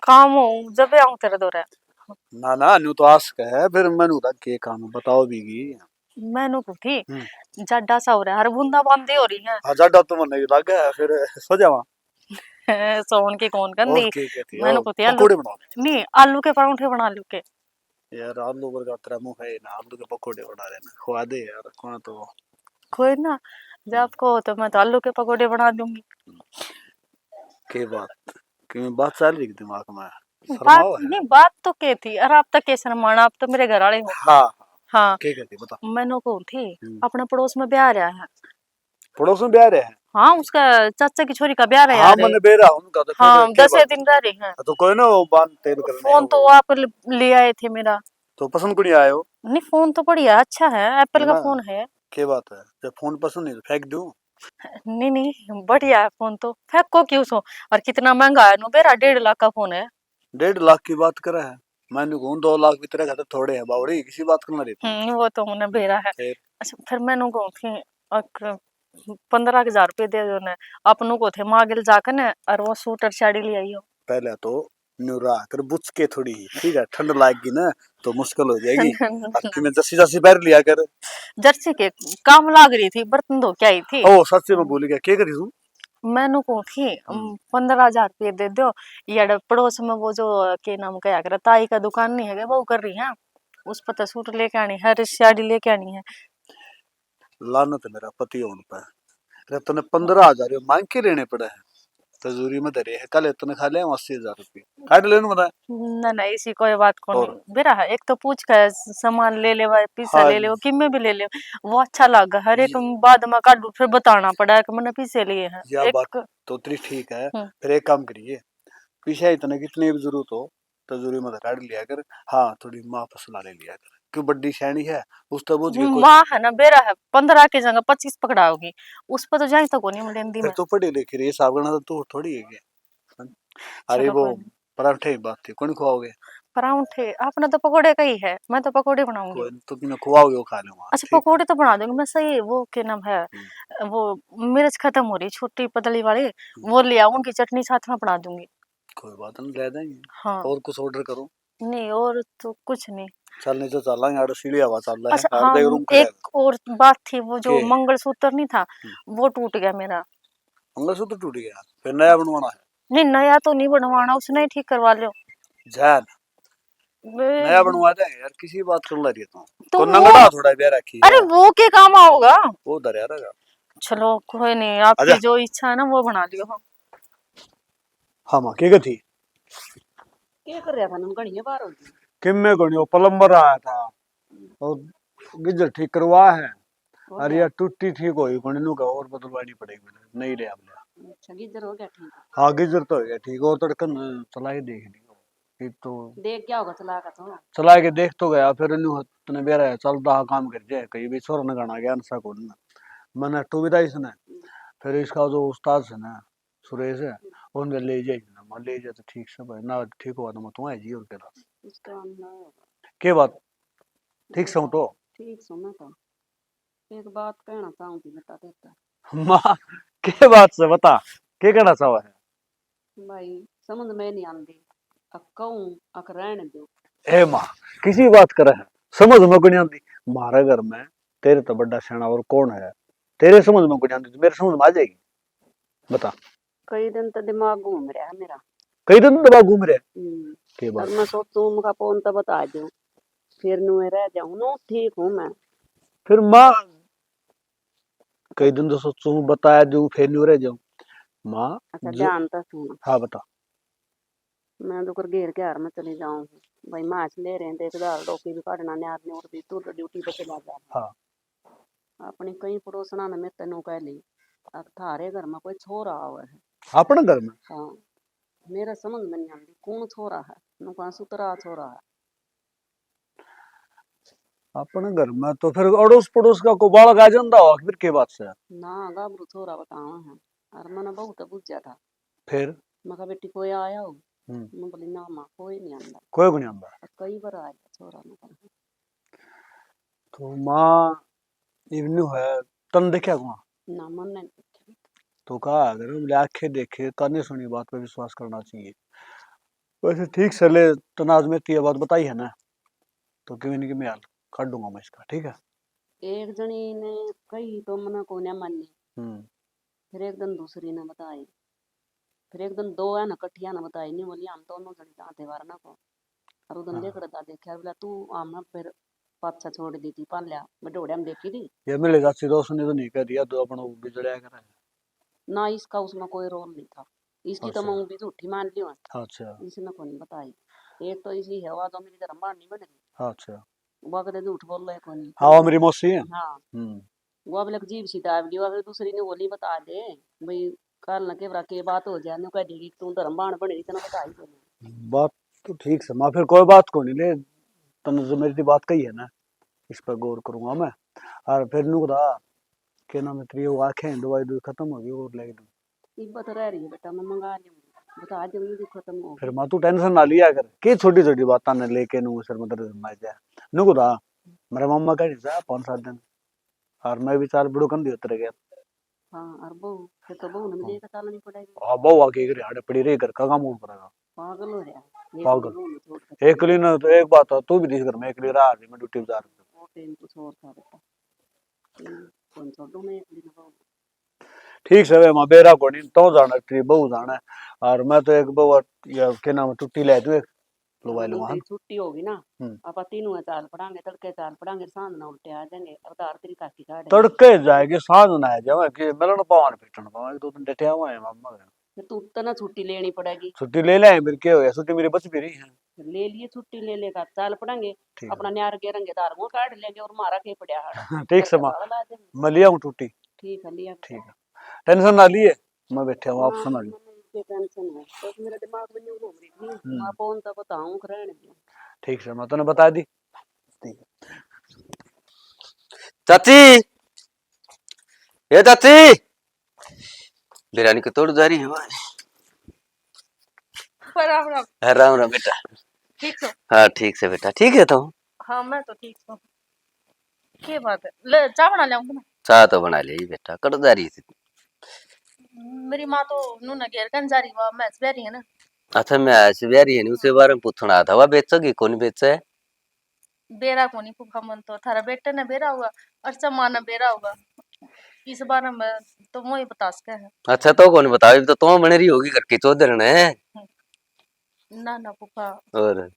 काम हो जब आऊं तेरे दौरे। ना, ना, न्यू तो आस का है, फिर मैंने उदा के काम है, बताओ बीगी। मैनू को थी, हम्म। जाडा सा हो रहा है, हर बूंदा बांदी हो रही है। हाँ, जाडा तो मन्ने भी लग गया, फिर सो जावा। सोन की कौन और कंदी? के, के थी? मैंने ओ, को थी आलू, पकौड़े बना ले। नहीं, आलू के परांठे बना लू के। यार, आलू बर्गर तेरा मुंह है ना, आलू के पकौड़े बना लेना, खुआ दे यार, कौन तो। कोई ना, जब हम्म। आपको हो तो मैं तो आलू के पकौड़े बना दूंगी। के बात, के बात चल रही दिमाग में? बात शर्माओ है? नहीं, बात तो के थी, और आप तो के शर्माना, आप तो मेरे घर वाले हो। हाँ। हाँ। के कहती, बता। मैनू कहूँ थी, हम्म। अपने पड़ोस में ब्याह रहा है। पड़ोस में ब्याह रहा है? हाँ, उसका चाचा की छोरी का ब्याह रहा हाँ, है। मैंने बेरा उनका तो हाँ, फिर के दस बात? दिन रह रहे हैं। हाँ, तो कोई ना, वो बांध तेल करने फोन तो वो आप ल-, ले आए थे मेरा। तो पसंद को नहीं आयो? नहीं, फोन तो बढ़िया, अच्छा है, एप्पल का ना, फोन है। के बात है? जब फोन पसंद नहीं तो फेंक दूं? नहीं, नहीं, बढ़िया है फोन तो, फेंको क्यों सो? और कितना महंगा है, नु बेरा डेढ़ लाख का फोन है। डेढ़ लाख की बात करे है, मैंने कहूँ दो लाख भी तेरे खातर थोड़े है बावड़ी, किसी बात करना रहती। हम्म, वो तो उन्हें बेरा है। फिर? अच्छा, फिर मैंने कहूँ थी, अक, पन्द्रह हजार रुपये दे दो ने, अपनों को थे मागिल जाकर ने, और वो सूट और साड़ी ले आइयो। पहले तो न्यू रहा कर, बुच के थोड़ी, ठीक है, ठंड लाग गई ना तो मुश्किल हो जाएगी। ठंड, ठंड, और ठंड। मैं जसी जसी बाहर लिया कर। जर्सी के काम लाग रही थी, बर्तन धो के आई थी। ओ, सच्ची में भूल गया, के करी तू? मैनू कहूँ थी, हम्म। पन्द्रह हजार रुपये दे दो, यार पड़ोस में वो जो, के नाम कहा करे, ताई का दुकान नहीं है, वो कर रही है, उस पर तो सूट लेके आनी है, साड़ी लेके आनी है। लानत मेरा पति होण पे। रे तने पन्द्रह हजार मांग के लेने पड़े हैं। तजूरी में धरे है, कल इतने खा ले अस्सी हजार रुपये। काट लेने बता। ना, ना, इसी कोई बात को और? नहीं। बेरा है, एक तो पूछ के स-, सामान ले लेवा, पैसा हाँ ले लेवा, जी। किमे भी ले लेवा, वो अच्छा लगा। हर एक ये बाद में काटू, फिर बताना पड़ा कि मैंने पैसे लिए हैं। या एक बात तो तेरी ठीक है। हम्म। फिर एक काम करिए, पीछे इतने कितने भी जरूरत हो, तजूरी में तो काट लिया कर। हाँ, थोड़ी माँ पे सलाह ले लिया कर। क्यों, बड्डी सियाणी है, उस तो बोझ के कोई माँ है ना, बेरा है, पन्द्रह की जगह पच्चीस पकड़ाओगी, उस पर तो जाए तो कोनी मिलेंदी फिर मैं। तो पढ़ी लिखी रही, हिसाब करना तो तू थोड़ी है क्या? अरे चलो, वो कोई नहीं। पराठे की बात थी, कौन खुआओगे? पराठे, आपने तो पकोड़े का ही है, मैं तो पकोड़े बनाऊंगी। कोई नहीं, तो तुम्हें खुआओगे, वो खा लूंगा, अच्छा, ठीक है? पकोड़े तो बना दूंगी मैं, सही, वो क्या नाम है, हम्म। वो मिर्च खत्म हो रही, छोटी पतली वाली, हम्म। वो ले आऊंगी, चटनी साथ में बना दूंगी। कोई बात नहीं, ले देंगे। हाँ। और कुछ order करो? नहीं, और तो कुछ नहीं। चल, नहीं तो चलांगे, आड़े सीढ़ी हवा चल रहा है, अच्छा, हाँ, देख रूम खड़ा एक है। और बात थी, वो जो के? मंगलसूत्र नहीं था, हम्म। वो टूट गया मेरा। मंगलसूत्र टूट गया? फिर नया बनवाना है? नहीं, नया तो नहीं बनवाना, उसने ही ठीक करवा लियो। जा ना। बे- नया बनवा दे यार, किसी बात कर ला रही है तू। तो तो वो नंगड़ा थोड़ा ब्याह रखी अरे है। वो के काम आओगा? वो धरया रहेगा। चलो कोई नहीं, आपकी आजा। जो इच्छा है ना वो बना लियो। हाँ। हाँ माँ, के गई थी? के कर रहा था? नम घणी बार हो गई। किम में घणी हो, plumber आया था और गीजर ठीक करवा है। हो और गया? या टूटी ठीक होई कोनी, नु का और बदलवानी पड़ेगी, नहीं ले हमने। अच्छा, गीजर हो गया ठीक? हाँ, गीजर तो हो गया ठीक, और तड़कन चला के देख लियो। ये तो देख क्या होगा, चला का तो? चला के देख तो गया, फिर नु तने बेरा है, चल दहा काम कर जाए, कहीं भी छोरा ने गाना गया नशा को ना। मैंने टू विदा इसने, हम्म। फिर इसका जो उस्ताद है ना, सुरेश है, हम्म। उनके ले जाए ना, मैं ले जाए तो ठीक से भाई, ना ठीक हुआ तो मैं तुम्हें जी और कह रहा। इसका ना होगा। के बात? ठीक से हूँ तो? ठीक से मैं तो। एक बात कहना चाहूँ थी, बता देता। माँ, के बात से बता, के कहना चाहो है? भाई, समझ में नहीं आंदी, अक कहूँ, अक रहने दो। ए माँ, किसी बात करे है, समझ में कोनी आंदी। म्हारे घर में तेरे तो बड़ा सियाना और कौन है? तेरे समझ में कोनी आंदी तो मेरे समझ में आ जाएगी। बता। कई दिन तो दिमाग घूम रहा है मेरा। कई दिन तो दिमाग घूम रहा है? हम्म। के बात? और मैं सोचूं, मैं कहा, फोन तो बता दूं, फिर न्यू रह जाऊं। नो, ठीक हूँ मैं। फिर माँ, कई दिन तो सोचूं, बता दूं, फिर न्यू रह जाऊं। माँ, अच्छा, जो ध्यान तो सुन। हाँ, बता। मैं तो कर घेर के हार में चली जाऊं। भाई, माछ ले रहे हैं, देखदार डोकी भी काटना, न्यार ने और भी, तू तो ड्यूटी पे चला जा। हाँ। अपनी कई पड़ोसना ने मेरे तै न्यू कह ली, "अब थारे घर में कोई छोरा आवे है।" अपने घर में? हाँ। मेरे समझ में नहीं आती, कौन छोरा है? न्यू कहा, "सुतरा छोरा है।" अपने घर में तो फिर अड़ोस पड़ोस का को बालक आ जाता हो, फिर के बात से? ना, गाबरू छोरा बतावा है। और मैंने बहुत बुझा था। फिर? मैं कहा, "बेटी, कोई आया हो?" हम्म। मैं बोली, "ना माँ, कोई नहीं आंदा।" कोई को नहीं आंदा? कई बार आया छोरा, मैं कहा। तो माँ, इवन्यू है, तन देखा कौन? ना, मन नहीं देखा। तो कहा अगर बोले आंखें देखे, काने सुनी बात पे विश्वास करना चाहिए। वैसे ठीक से ले, तने आज मैं ये बात बताई है ना, तो किमें नहीं किमें हल काटूंगा मैं इसका, ठीक है? एक जनी ने कही तो मना कोन्या मानी। हम्म। फिर एक दिन दूसरी ने बताई, फिर एक दिन दो है ना कठिया ने बताई, नहीं बोली, "हम दोनों जनी जाते बार ना को।" और उदन हाँ। देखड़ा देखा, बोला, "तू हम फिर पाछा छोड़ दी थी, पाल्या, मैं डोड़े में देखी थी।" ये मिले चाची दोस्त ने तो नहीं कह दिया, तो अपना बिजड़या करे। ना, इसका उसमें कोई रोल नहीं था। इसकी तो अच्छा। मैं भी झूठी मान ली हूँ। अच्छा। इसने को नहीं बताई। एक तो इसी है, वा तो मेरी धर्म बाण नहीं बन रही। अच्छा। वा कदे झूठ बोल रहे को नहीं। हाँ, वो मेरी मौसी है। हाँ। हम्म। वो अब लग जीभ सी दाब ली, वो फिर दूसरी ने बोली, "बता दे भाई, कल न के बरा के बात हो जाए, न्यू कह देगी, तू धर्म बाण बन रही, तने बताई को नहीं।" बात तो ठीक से माँ, फिर कोई बात को नहीं ले, तने जो मेरी बात कही है ना, इस पर गौर करूंगा मैं। और फिर न्यू कहा, के नाम है तेरी, वो आंखें दवाई दवाई खत्म हो गई, और ले दूं। इब्बा तो रह रही है बेटा, मैं मंगा लूंगी, बता दूंगी जो खत्म हो फिर गई। माँ तू टेंशन ना लिया कर, के छोटी छोटी बातां ने लेके नू सिर में दर्द ना जाए। नु को था, मेरे मामा का नहीं जा पाँच सात दिन, और मैं भी चाल बड़ो कंधी उतर गया। हाँ, और बहू, फिर तो बहू ने हाँ। लेकर चालनी पड़ेगी। हाँ, बहू आके एक रिहाड़े पड़ी रही, घर का काम कौन करेगा? पागल हो रहा है, एक पागल। बहू ने छोड़ कर। एकली ने तो एक बात है, तू भी इस घर में एकली रह रही, मैं ड्यूटी पे जा रही हूँ। वो टाइम कुछ और था बेटा, कौन छोड़ू मैं एकली ने बहू। ठीक से वे माँ बेरा कोनी, तो जाना तेरी बहू जाना। और मैं तो एक बहू, या के नाम, टुट्टी ले तू एक, लो भाई, लो, हाँ। छुट्टी होगी ना, हम्म। आपा तीनों चाल पड़ांगे, तड़के चाल पड़ांगे, सांझ ना उल्टे आ जाएंगे। अब धार तेरी काकी काढ़ तड़के जाएगी, सांझ ना आ जावे, कि मिलन पावन पीटन पावे, दो दिन डटिया हुआ है मामा। फिर तू तना छुट्टी लेनी पड़ेगी। छुट्टी ले ले, फिर क्या हो गया, छुट्टी मेरी बच भी रही है। ले लिए छुट्टी, ले लेगा, चाल पड़ेंगे। ठीक है। अपना न्यार के रंगे धार वो काट लेंगे और मारा के पड़ा है। ठीक से माँ, ला देंगे। मैं ले आऊँ छुट्टी। ठीक है, ले आ। ठीक है, टेंशन ना लिए, मैं बैठा हूँ, आप हाँ, सुना लो। मैंने इनके टेंशन है, बस मेरा दिमाग में न्यू घूम रही थी, हम्म। मैं फोन तो बताऊँ, रहने दो। ठीक से, मैं तूने बता दी। ठीक है। चाची, ए चाची, बिरानी को तोड़ जा रही है। राम राम। हाँ, राम राम बेटा। ठीक हो? हाँ, ठीक से बेटा। ठीक है तो? हाँ, मैं तो ठीक हूँ। के बात है? ले, चाय बना ले, आऊंगी ना। चाय तो बना ले बेटा, कट जा रही थी। मेरी माँ तो नू ना घेर कन जा रही, वहाँ मैच ब्याह रही है ना। अच्छा, मैच ब्याह रही है नी, उसे बारे में पूछना आया था, वह बेचोगी, कौन बेचे? बेरा कोनी फूफा, मन तो थारा बेटे ने बेरा होगा, और चमा ने बेरा होगा, इस बारे में तो मोए बता सके है। अच्छा, तो कौन बताओ, तो तुम बन रही होगी घर की चौधरन। ना, ना फूफा। और?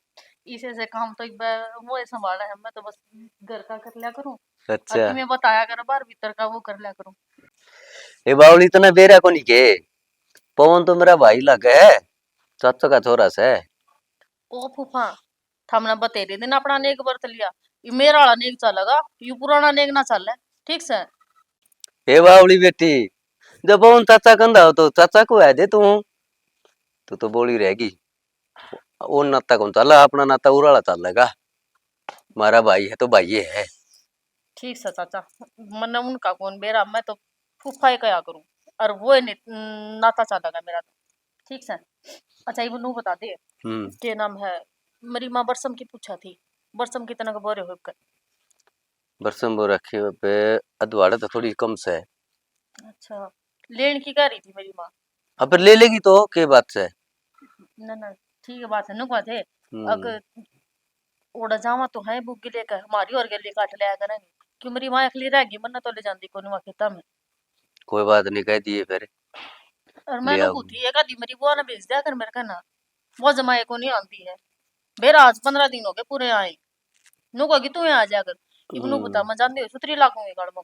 इसे से काम तो एक बार मोए संभाला है, मैं तो बस घर का कर लिया करूँ। अच्छा। अभी मैं बताया कर, बाहर भीतर का वो कर लिया करूँ। ए बावली, तने बेरा कोनी के? पवन तो मेरा भाई लगे है, चाचा का छोरा से। ओ फूफा, थामने बतेरे दिन अपना नेक बरत लिया, ये मेरा वाला नेक चलेगा, यू पुराना नेक ना चले, ठीक से? हे बावली बेटी, जब उन चाचा कंधा हो तो चाचा को है दे तू, तू तो बोली रहेगी। वो नाता कौन चला, अपना नाता उराला चलेगा। मारा भाई है तो भाई है। ठीक से चाचा, मन्ने उनका कौन बेरा, मैं तो फूफा ही कहा करूँ, और वो ही नि-, नाता चलेगा मेरा तो। ठीक से। अच्छा, ये नू बता दे, हम्म। के नाम है, मेरी माँ बरसम की पूछा थी, बरसम कितना के बोरे हो कर? बरसम बोरा के पे अधवाड़ा तो थोड़ी कम से है। अच्छा, लेन की कह रही थी मेरी माँ। अब ले लेगी तो के बात से? ना, ना, ठीक है बात है, नुकवा थे। हम्म। अक ओड़ा जावा तो है बुग्गी लेकर, हमारी और गली काट लिया करेंगे। कि मेरी माँ अकेली रह गई, मन्ने तो ले जाती कोनी वहाँ खेता में। कोई बात नहीं, कह दिए फिर। और ले मैंने आऊंगी। खुद ही एक आधी मेरी बुआ ने भेज दिया कर मेरे कहना, वो जमाए को नहीं आती है। बेरा आज पन्द्रह दिन हो गए पूरे आए। नू कहोगी तू यहाँ आ जाकर, इब नू बता, हम्म। मैं जाती हुई सुतरी लागूंगी गाड़ में।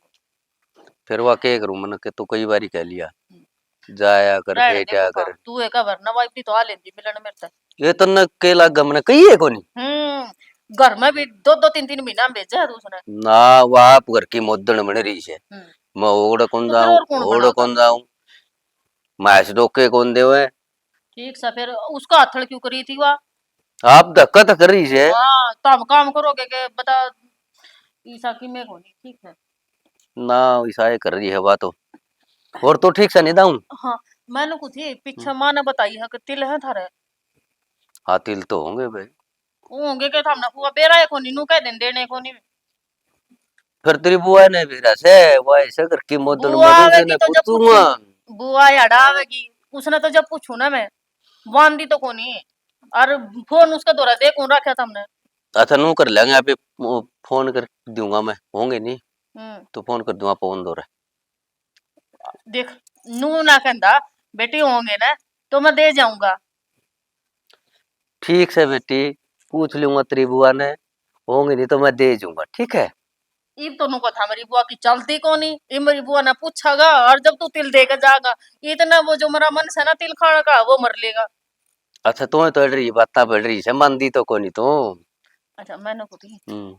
फिर वह क्या करूं, मैंने कि तू कई बारी कह लिया, हम्म। जाया कर, रहने दे भेजा बाबा, कर। तू एक बार ना वाइफ तो आ लेंदी मिलन मेरे तक। ये तन्ने के लाग, मैंने कही है कोनी। हम्म, घर में भी दो दो तीन तीन महीना में भेजा है तू उसने। ना, वो आप घर की मोदन बन रही है। हम्म। मैं ओड़ कौन तो फिर जाऊं, और कौन ओड़ बनाता? कौन जाऊं, मैं ऐसे धोखे कौन देवे। ठीक सा, फिर उसका हाथल क्यों करी थी वा? आप धक्का तो कर रही है। हाँ, तो हम काम करोगे के बता, ईसा की मैं कोनी, ठीक है। ना, ईसा ये कर रही है बात तो। और तो ठीक से नहीं दाऊं। हाँ, मैंने कुछ ही पीछे हम्म। माँ ने बताई है कि तिल है थारे। हाँ, तिल तो होंगे भाई। होंगे के थामने हुआ बेरा है कोनी, नू कह देन देने कोनी। फिर तेरी बुआ ने भी रसे, वो ऐसे करके मोदन बुआ मरू आवेगी ने तो जब पूछूंगा। पूछू, बुआ याद आवेगी, उसने तो जब पूछू ना मैं, वांदी तो कोनी। और फोन उसका दौरा दे कौन रखा था हमने। अच्छा, नू कर लेंगे, अभी वो फोन कर दूंगा मैं, होंगे नहीं हम्म। तो फोन कर दूंगा पवन दौरा। देख, नू ना कहंदा, बेटी होंगे ना तो मैं दे जाऊंगा। ठीक से बेटी, पूछ लूंगा तेरी बुआ ने, होंगे नहीं तो मैं दे जाऊंगा, ठीक है? इब तो नुको था मेरी बुआ की चलती कोनी, इब मेरी बुआ ने पूछागा और जब तू तिल दे के जागा, इतना वो जो मेरा मन से ना तिल खाने का, वो मर लेगा। अच्छा, तू तो अड़ रही, बातें बढ़ रही से, मानदी तो कोनी तू। अच्छा, मैंने को थी। हम्म।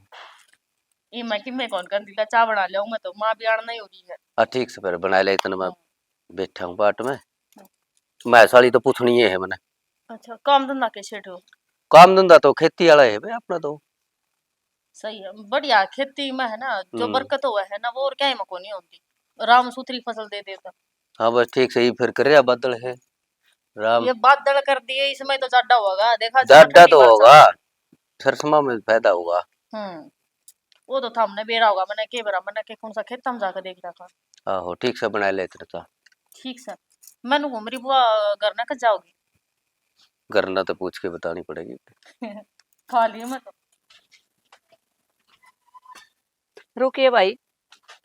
ये मैं कि मैं कौन कर दिला, चाय बना लिया मैं तो, माँ भी आना ही हो रही है। आ, ठीक से फिर बना ले, इतना मैं हाँ। बैठा हूँ बाट में। हाँ। मैं साली तो पूछनी ही है मैंने। अच्छा, काम धंधा के सेठ हो? काम धंधा तो खेती वाला है बे अपना तो। सही है, बढ़िया। खेती में है ना, जो हम्म। बरकत हुआ है ना, वो और क्या ही में कोनी होती। राम सुथरी फसल दे देता। हाँ, बस ठीक सही फिर कर रहा बादल है। राम ये बादल कर दिए, इसमें तो जाडा होगा। देखा जाए जाडा ठंडी तो बारिश होगा, आवे। सरसमा में फायदा होगा। हम्म, वो तो थामने बेरा होगा, मैंने के बेरा, मैंने के कौन सा खेत में जाकर देख रखा। आहो, ठीक से बना ले तेरे तो। ठीक से। मैंने घूम रही बुआ, घर ना कब जाओगी? घर ना तो पूछ के बतानी पड़ेगी। खा लिया मैं तो। रुकिए भाई।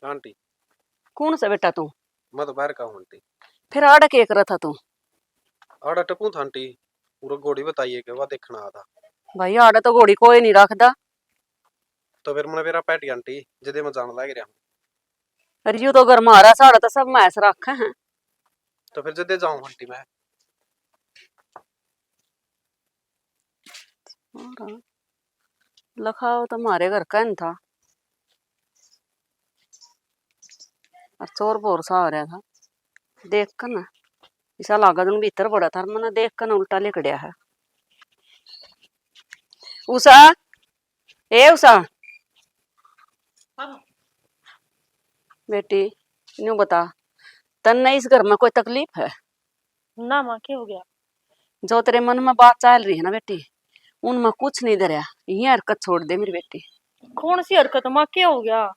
आंटी। कौन सा बेटा तू? मैं तो बाहर का हूँ आंटी। फिर आड़ा के कर रहा था तू? आड़ा टकू था आंटी, पूरा घोड़ी बताइए के वह देखना आ था। भाई, आड़ा तो घोड़ी कोई नहीं रखदा। तो फिर मैंने बेरा पैटी आंटी, जदे मैं जान लाग रहा हूँ। अरे, यू तो घर मारा, साड़ा तो सब मैस रखे हैं। तो फिर जदे जाऊँ आंटी मैं। और लखाओ तो म्हारे घर का न था, और चोर बोर सा हो रहा था। देख कर ना, इसा लागा तुम भीतर बड़ा था, मैंने देख कर ना उल्टा लिकड़या है। उषा, ए उषा, हाँ। बेटी, न्यू बता, तन्ने इस घर में कोई तकलीफ है? ना माँ, क्या हो गया? जो तेरे मन में बात चल रही है ना बेटी, उनमें कुछ नहीं धरया, ये हरकत छोड़ दे मेरी बेटी। कौन सी हरकत माँ, क्या हो गया?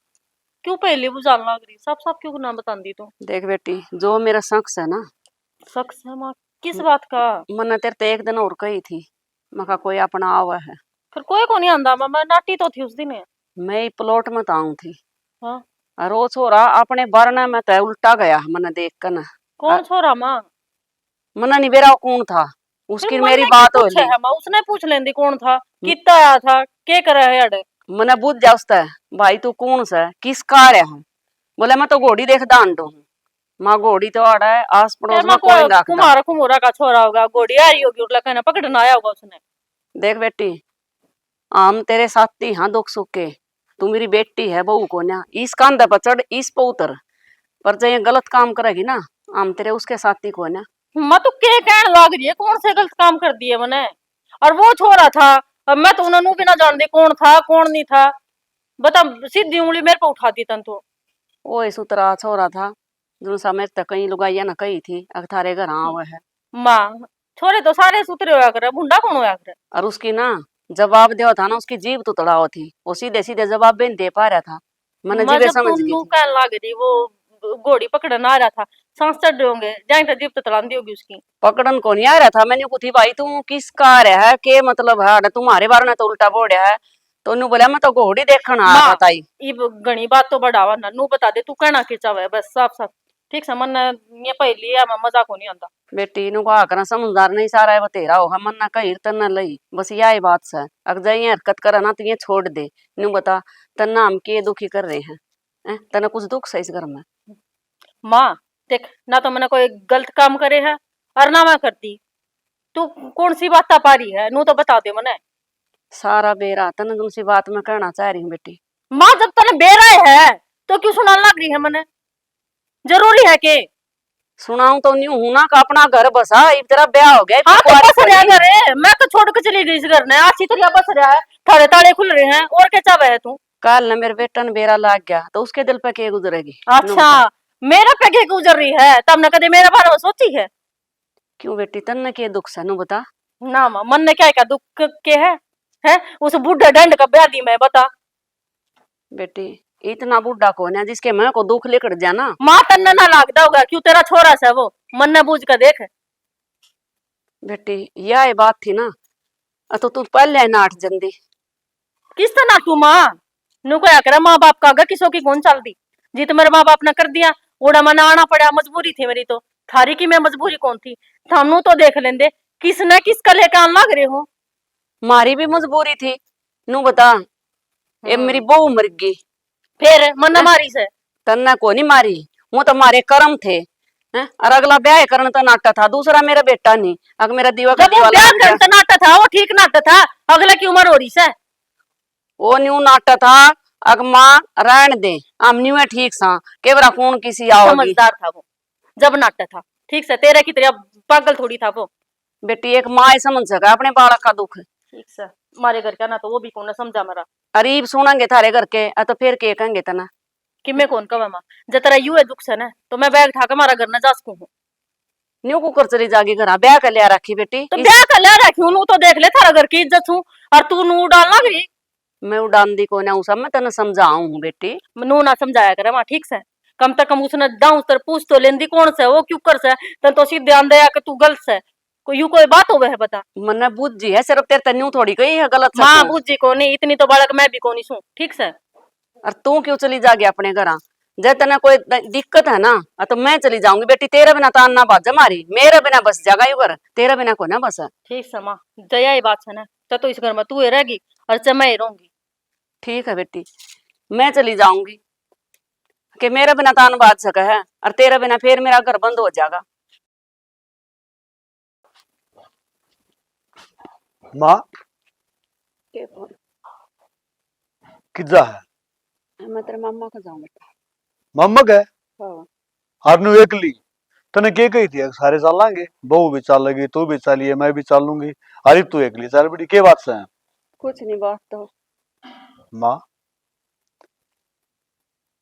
क्यों पहले बुझान लाग रही? साफ साफ क्यों ना बतांदी तू? देख बेटी, जो मेरा शख्स है ना। शख्स है माँ? किस म-, बात का? मन्ने तेरे ते एक दिन और कही थी, मखा कोई अपना आवा है। फिर कोई को नहीं आंदा माँ, मैं नाटी तो थी उस दिन। मैं ही प्लॉट में तो आऊं थी। हाँ। और वो छोरा अपने बारने में तो उल्टा गया, मन्ने देख कर ना। कौन अ-, छोरा माँ? मन्ने नहीं बेरा वो कौन था, उसकी फिर मेरी मन्ने बात हो पूछे ली। है माँ, उसने पूछ लेंदी कौन था, म-, कितना आया था, के करे है अड़े। मन्ने बुझ जा उसते, भाई तू कौन से, किस कार है? बोले मैं तो घोड़ी देखदा आंडो हूँ। माँ घोड़ी तो आड़ा है, आस पड़ोस ए, में माँ कोई को नहीं रखता। कुमार कुमोरा का छोरा होगा, घोड़ी आ रही होगी, उरला कहना पकड़ना आया होगा उसने। देख बेटी, हम तेरे साथी हाँ दुख सुख के, तू मेरी बेटी है, बहू कोन्या, इस कांधे पर चढ़, इस पर उतर, पर जब ये गलत काम करेगी ना, हम तेरे उसके साथी कोन्या। माँ तू के कहन लाग रही है, कौन से गलत काम कर दिए मैंने? और वो छोरा था, अब मैं तो उन्होंने भी ना जानती कौन था कौन नहीं था, बता सीधी उंगली मेरे पे उठा दी तन तो। ओए सुतरा छोरा था, जो सा मेरे तक कई लुगाइया ना कही थी, अक थारे घर आवे है। माँ, छोरे तो सारे सुतरे होया करे, भुंडा कौन होया करे? और उसकी ना जवाब देवा था ना, उसकी जीभ तो तड़ावा थी, वो सीधे सीधे जवाब भी नहीं दे पा रहा था। मैंने मैं जीवे जब समझ तू गई नू थी। कहन लाग रही, वो घोड़ी पकड़न आ रहा था, सांस चढ़ होंगे, जाए तो जीभ तो तड़ांदी होगी उसकी। पकड़न को नहीं आ रहा था, मैंने को थी, भाई तू किस कार है, के मतलब है, अरे तुम्हारे बारे में तो उल्टा बोल रहा है, तो न्यू बोला, मैं तो घोड़ी देखण आ माँ, बताई। इब घणी बात तो बढ़ावा ना, नू बता दे तू कहना के चाहे, बस साफ साफ। ठीक से, मन ये पहली है, मैं मजाक नहीं आंदा। बेटी, न्यू कहा करा, समझदार नहीं सारा है बतेरा हो, हम ना कही तन्ना लई, बस या ही बात से। अगर जाइए हरकत करे ना तो ये छोड़ दे। न्यू बता, तन्ना हम के दुखी कर रहे हैं? हैं? तन्ना कुछ दुख से इस घर में? माँ, देख, ना तो मैंने कोई गलत काम करे है और ना मैं करती। तू कौन सी बात पा रही है, नू तो बता दे मने। सारा बेरा तने तुमसी बात मैं कहना चाह रही हूँ बेटी। माँ, जब तने बेरा है तो क्यों सुनाने लग रही है मने? जरूरी है के? सुनाऊं तो न्यू हूं ना का अपना घर बसा, इब तेरा ब्याह हो गया, इब हाँ, तो कुंवारी बस रहा पड़ी। घर है, मैं तो छोड़ के चली गई इस घर ने, आसी तो बस रहा है, थारे ताले खुल रहे हैं, और क्या चाहे है तू? कल ने मेरे बेटा ने बेरा लाग गया तो उसके दिल पे के गुजरेगी? अच्छा, मेरे पे के गुजर रही है, तमने कदे मेरे बारे में सोची है? क्यों बेटी, तन्ने के दुख से, नु बता। ना माँ, मन ने क्या, क्या दुख के है? हैं? उस बूढ़े डंड का ब्याह दी मैं, बता। बेटी, इतना बूढ़ा कौन है जिसके मैं को दुख लिकड़ जा ना? माँ, तन्ने ना लागदा होगा, क्यों, तेरा छोरा से वो, मन ने बूझ के देख। बेटी, यह बात थी ना, अ तो तू पहले ही नाट जंदी। किस तरह तू माँ? न्यू कहा करे, माँ बाप का आगे किसों की कौन चलती? जी तो मेरे माँ बाप ने कर दिया, ओड़ा मैंने आना पड़ा, मजबूरी थी मेरी तो। थारी की मैं मजबूरी कौन थी? थानू तो देख लेंदे, किसने किसका लेके आन लग रहे हो? मारी भी मजबूरी थी, न्यू बता। ए, हम्म। मेरी बहू मर गई। फिर मन्ना हैं? मारी से? तन्ने को नहीं मारी, वो तो मारे कर्म थे। हैं? और अगला ब्याह करण तो नाटा था, दूसरा मेरा बेटा नहीं। अगर मेरा दीवा का जब वो दीवा ब्याह लग गया। करण तो नाटा था, वो ठीक नाटा था, अगले की उम्र हो रही से। वो न्यू नाटा था, अग माँ रहन दे, हम न्यू है ठीक सा, केवरा कौन किसी आओगी। समझदार था वो, जब नाटा था ठीक से, तेरे की तरह पागल थोड़ी था वो। बेटी, एक माँ ही समझ सके अपने बालक का दुख। ठीक से, मारे घर का ना तो वो भी कौन समझा मेरा। अरे, इब सुनांगे थारे घर के, आ तो फिर के कहेंगे तना? कि मैं कौन कहवा माँ, जब तेरा यू है दुख से ना, तो मैं बैग ठा के मारा घर ना जा सकूँ हूँ। न्यू कुकर चली जागी घरा, ब्याह कर लिया राखी बेटी। तो इस ब्याह कर लिया राखी हूँ, नू तो देख ले थारा घर की इज्जत हूँ, और तू नू उड़ान लग रही। मैं उड़ान दी कोने, उसा मैं तने समझाऊँ हूँ बेटी। नू ना समझाया करे माँ, ठीक से, कम से कम उसने दाऊं तर पूछ तो लेंदी कौन से, वो क्यों कर से, तन तो सीधे आंदे आ कि तू गलत से। कोई यू कोई बात होवे है बता? मन्ने बूझी है सिर्फ, तेरे तै न्यू थोड़ी कही है गलत सच माँ। बूझी कोनी, इतनी तो बालक मैं भी कोनी सूं, ठीक से। और तू क्यों चली जागी अपने घरा? जै तन्ने कोई द-, दिक्कत है ना, आ तो मैं चली जाऊंगी बेटी, तेरे बिना तान ना बाजे मारी, मेरे बिना बस जागा यू घर, तेरे बिना को ना बस। ठीक से माँ, जया ही बात है ना, चाहे तो इस घर में तू ही रहेगी और चाहे मैं ही रहूंगी। ठीक है बेटी, मैं चली जाऊंगी, के मेरे बिना तान बाज सके है और तेरे बिना फिर मेरा घर बंद हो जाएगा। माँ, के फोन? किजा है? मैं तेरे मामा का जाऊं बेटा। मामा का? हाँ। हरनू एकली, तने के कही थी, सारे चालांगे, बहू भी चालेगी, तू भी चालिए, मैं भी चालूंगी, अरे तू एकली चल बड़ी, के बात से? कुछ नहीं, बात तो। माँ,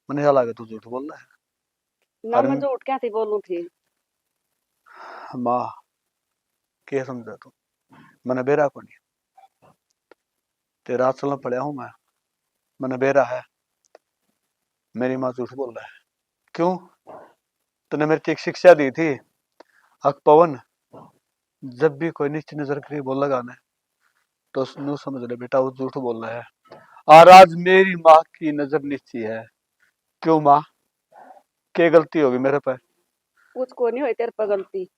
मने ऐसा लगे तू झूठ बोल रहा है। ना, अरे मैं झूठ क्या थी बोलूं थी? माँ, के समझा तू? मने बेरा कोनी। तेरा आंचल पड़या हूँ मैं, मने बेरा है। मेरी माँ झूठ बोल रहा है। क्यों? तूने मेरे को एक शिक्षा दी थी, अक पवन, जब भी कोई नीची नजर करी बोलेगा ना, तो न्यू समझ ले बेटा, वो झूठ बोल रहा है। और आज मेरी माँ की नजर नीची है। क्यों माँ, के गलती होगी मेरे पे? कुछ को नहीं होई तेरे पे गलती,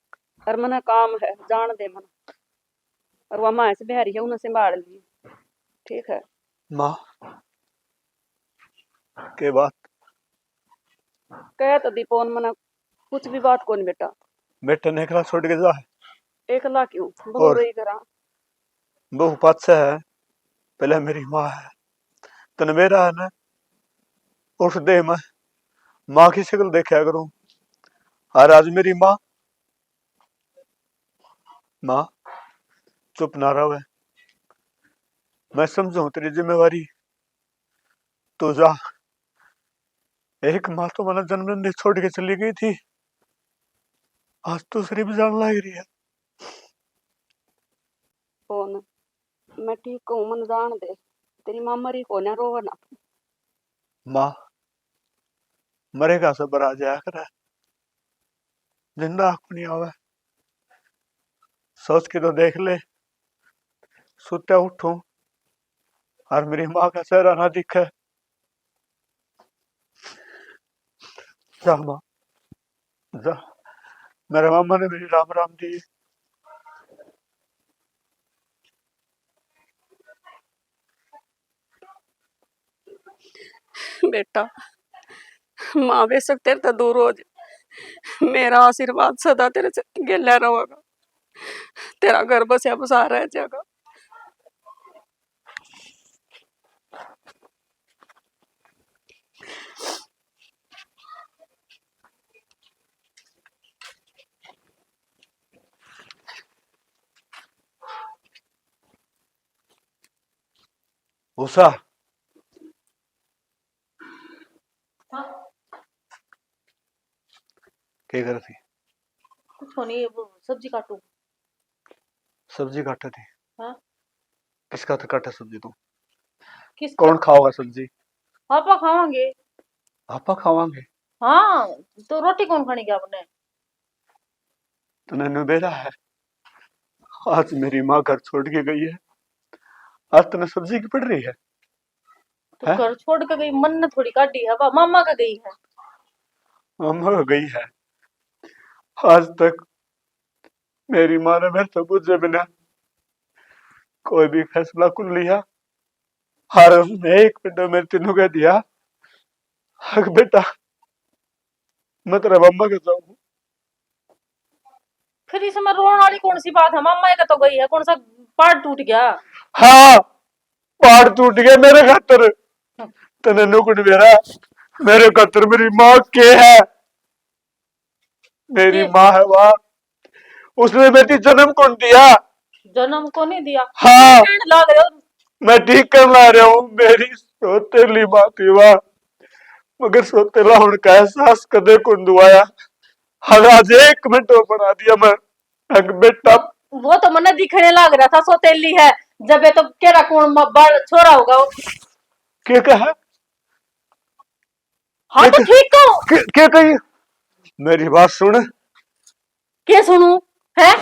और मने काम है, जान दे मने। और वह माँ से बिहारी है, उन्हें संभाल ली। ठीक है माँ। के बात? कह तो दी कौन मना, कुछ भी बात कौन बेटा। बेटे ने एकला छोड़ के जा। एकला क्यों? बहू और रही करा। बहू पाछे है, पहले मेरी माँ है। तने मेरा है ना, उस देह में माँ की शक्ल देखा करूं। और आज मेरी माँ, माँ चुप ना रहे, मैं समझाऊं तेरी जिम्मेवारी। तू जा, एक माँ तो मैंने जन्म नहीं छोड़ के चली गई थी, आज दूसरी भी जान लाग रही है। कौन? मैं ठीक हूँ, मन जान दे। तेरी माँ मरी कोन्या, रोवे ना। माँ, मरेगा सब आ जाया करे, जिंदा आँख नहीं आवे। सोच के तो देख ले, सुत्या उठूं, और मेरी माँ का चेहरा ना दिखे। जा माँ, जा। मेरे मामा ने मेरी राम राम दी। बेटा, माँ बेशक तेरे ते दूर हो जाए, मेरा आशीर्वाद सदा तेरे से गेल्या रहेगा। तेरा घर बसया बसा रह जाएगा। उषा, हाँ। के कर थी? कुछ नहीं, वो सब्जी काटू। सब्जी काटे थी? हाँ। किसका तो काटे सब्जी तू? किस कौन खाओगा सब्जी? आपा खावांगे। आपा खावांगे। हाँ, तो रोटी कौन खाने गया आपने? तने नु बेरा है, आज मेरी माँ घर छोड़ के गई है, आज तने सब्जी की पड़ रही है। तो घर छोड़ के गई, मन ने थोड़ी काटी है, बा मामा का गई है। मामा का गई है। आज तक मेरी माँ ने मेरे से पूछे बिना कोई भी फैसला कर लिया। हर उसने एक मिनट मेरे तीनों कह दिया, हक बेटा, मैं तेरा मामा के जाऊँ। फिर इसमें रोन वाली कौन सी बात है? मामा का तो गई है, कौन सा पहाड़ टूट गया? हाँ, पहाड़ टूट गया मेरे खातर। तने नुकड़ मेरा, मेरे खातर मेरी माँ के है। मेरी माँ है वहाँ, उसने मेरी जन्म कौन दिया? जन्म को नहीं दिया। हाँ। कहने लाग रहे हो। मैं ठीक करना रहा हूँ, मेरी सोतेली माँ थी वहाँ, मगर सोतेला होने का एहसास कदे कौन दुआया। हर आज एक मिनट वो बना दिया मैं एक बेटा। वो तो मने दिखने लाग रहा था सोतेली है, जब ये तो केरा कौन म-, बाल छोरा होगा वो। के कहा? हाँ तो ठीक तो। के, के कही? मेरी बात सुन। के सुनू? है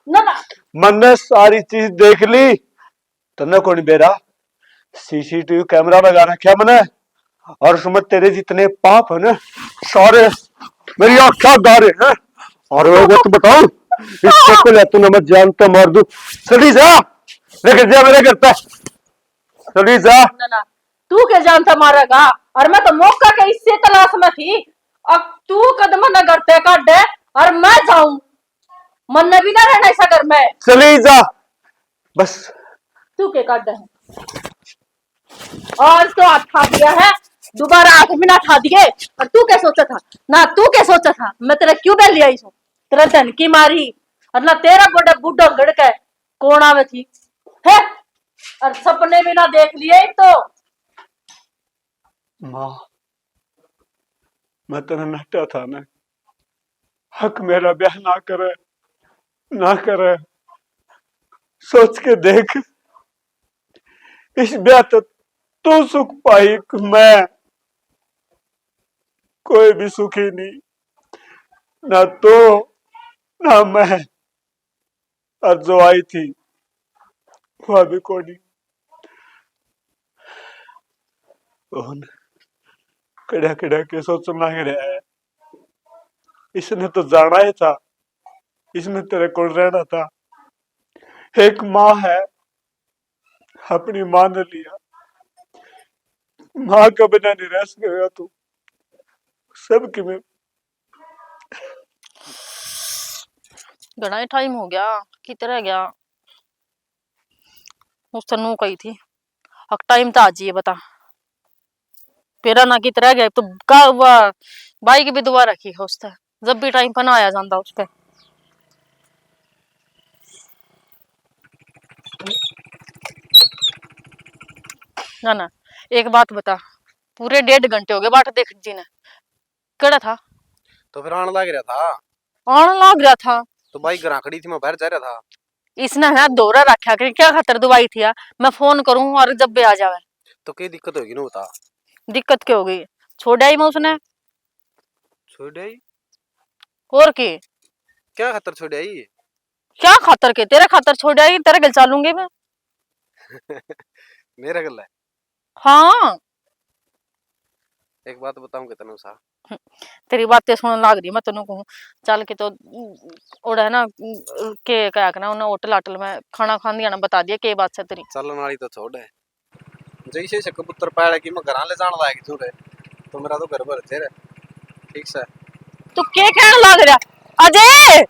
ना, ना। मन्ने सारी चीज देख ली, तन्ने कौन बेरा? सीसीटीवी कैमरा लगा रखा मैंने, और उसमें तेरे जितने पाप है ना, सारे मेरी आँखें गा रहे हैं। और वो तो बताओ, इसको को ले तूने, मैं जान तो मार दूं। चली जा, लेके जा मेरे घर पे, चली जा। ना, ना, तू के जान से मारेगा? और मैं तो मौका के इसी तलाश में थी। अब तू कदम न घर पे काटे और मैं जाऊं, मन भी ना रहना इस घर में। चली जा बस। तू के काटे है? आज तो हाथ खा दिया है, दोबारा हाथ भी ना खा दिए। और तू क्या सोचा था ना, तू क्या सोचा था मैं तेरा क्यों डर लिया इसको? तेरा धन की मारी और ना तेरा बड़ा बूढ़ा गड़ के कौन आवे थी है? और सपने भी ना देख लिए तो। माँ, मैं तेरा नटा था ना, हक मेरा ब्याह ना करे, ना करे। सोच के देख, इस ब्याह तो तू सुख पाई कि मैं? कोई भी सुखी नहीं, ना तू ना मैं। और जो आई थी वह भी कोनी। कड़ा कड़ा के सोचन लग रहा है, इसने तो जाना ही था, इसने तेरे को रहना था। एक माँ है, अपनी माँ ने लिया, माँ के बिना नहीं रह सकेगा तू। सब कि मैं घणा ही टाइम हो गया, कित रह गया? उससे नू कही थी, हक टाइम तो आज ये बता, पेरा ना कित रह गया तो का हुआ? बाइक भी दुआ रखी है उससे, जब भी टाइम पर ना आया जाता उससे। ना ना, एक बात बता, पूरे डेढ़ घंटे हो गए बाट देख जी ने, केड़ा था? तो फिर आन लाग रहा था। आन लाग रहा था। तो बाइक घर खड़ी थी, मैं बाहर जा रहा था। इसने है धोरा रखा के क्या खातर दवाई थी यार? मैं फोन करूं और जब भी आ जावे। तो क्या दिक्कत होगी ना बता। दिक्कत क्या होगी? छोड़ आई मैं उसने। छोड़ आई? और के? क्या खातर छोड़ आई? क्या खातर के? तेरे खातर छोड़ आई, तेरे गल चालूंगी मैं। मेरे गल है। हाँ। एक बात बताऊं कितने सा। तेरी बातें सुनने लाग रही, मैं तेनू कहूँ, चल के तो ओड़ा है ना, के क्या कहना, उन्हें होटल हाटल में खाना खान दिया ना, बता दिया के बात से तेरी। चलन वाली तो छोड़ है, जैसे से कबूतर पाले की मैं घर ले जान लायक छू रे, तो मेरा तो घर भर जे रे। ठीक से। तू के कहने लाग रहा अजय?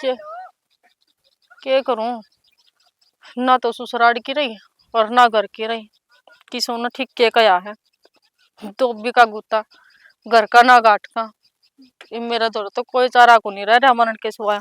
के के करूं, ना तो ससुराल की रही और ना घर की रही। किसी ने ठीक के कहा है, धोबी का गुत्ता, घर का ना घाट का। ये मेरा धोर तो कोई चारा को नहीं रह रहा मरण के सिवाय।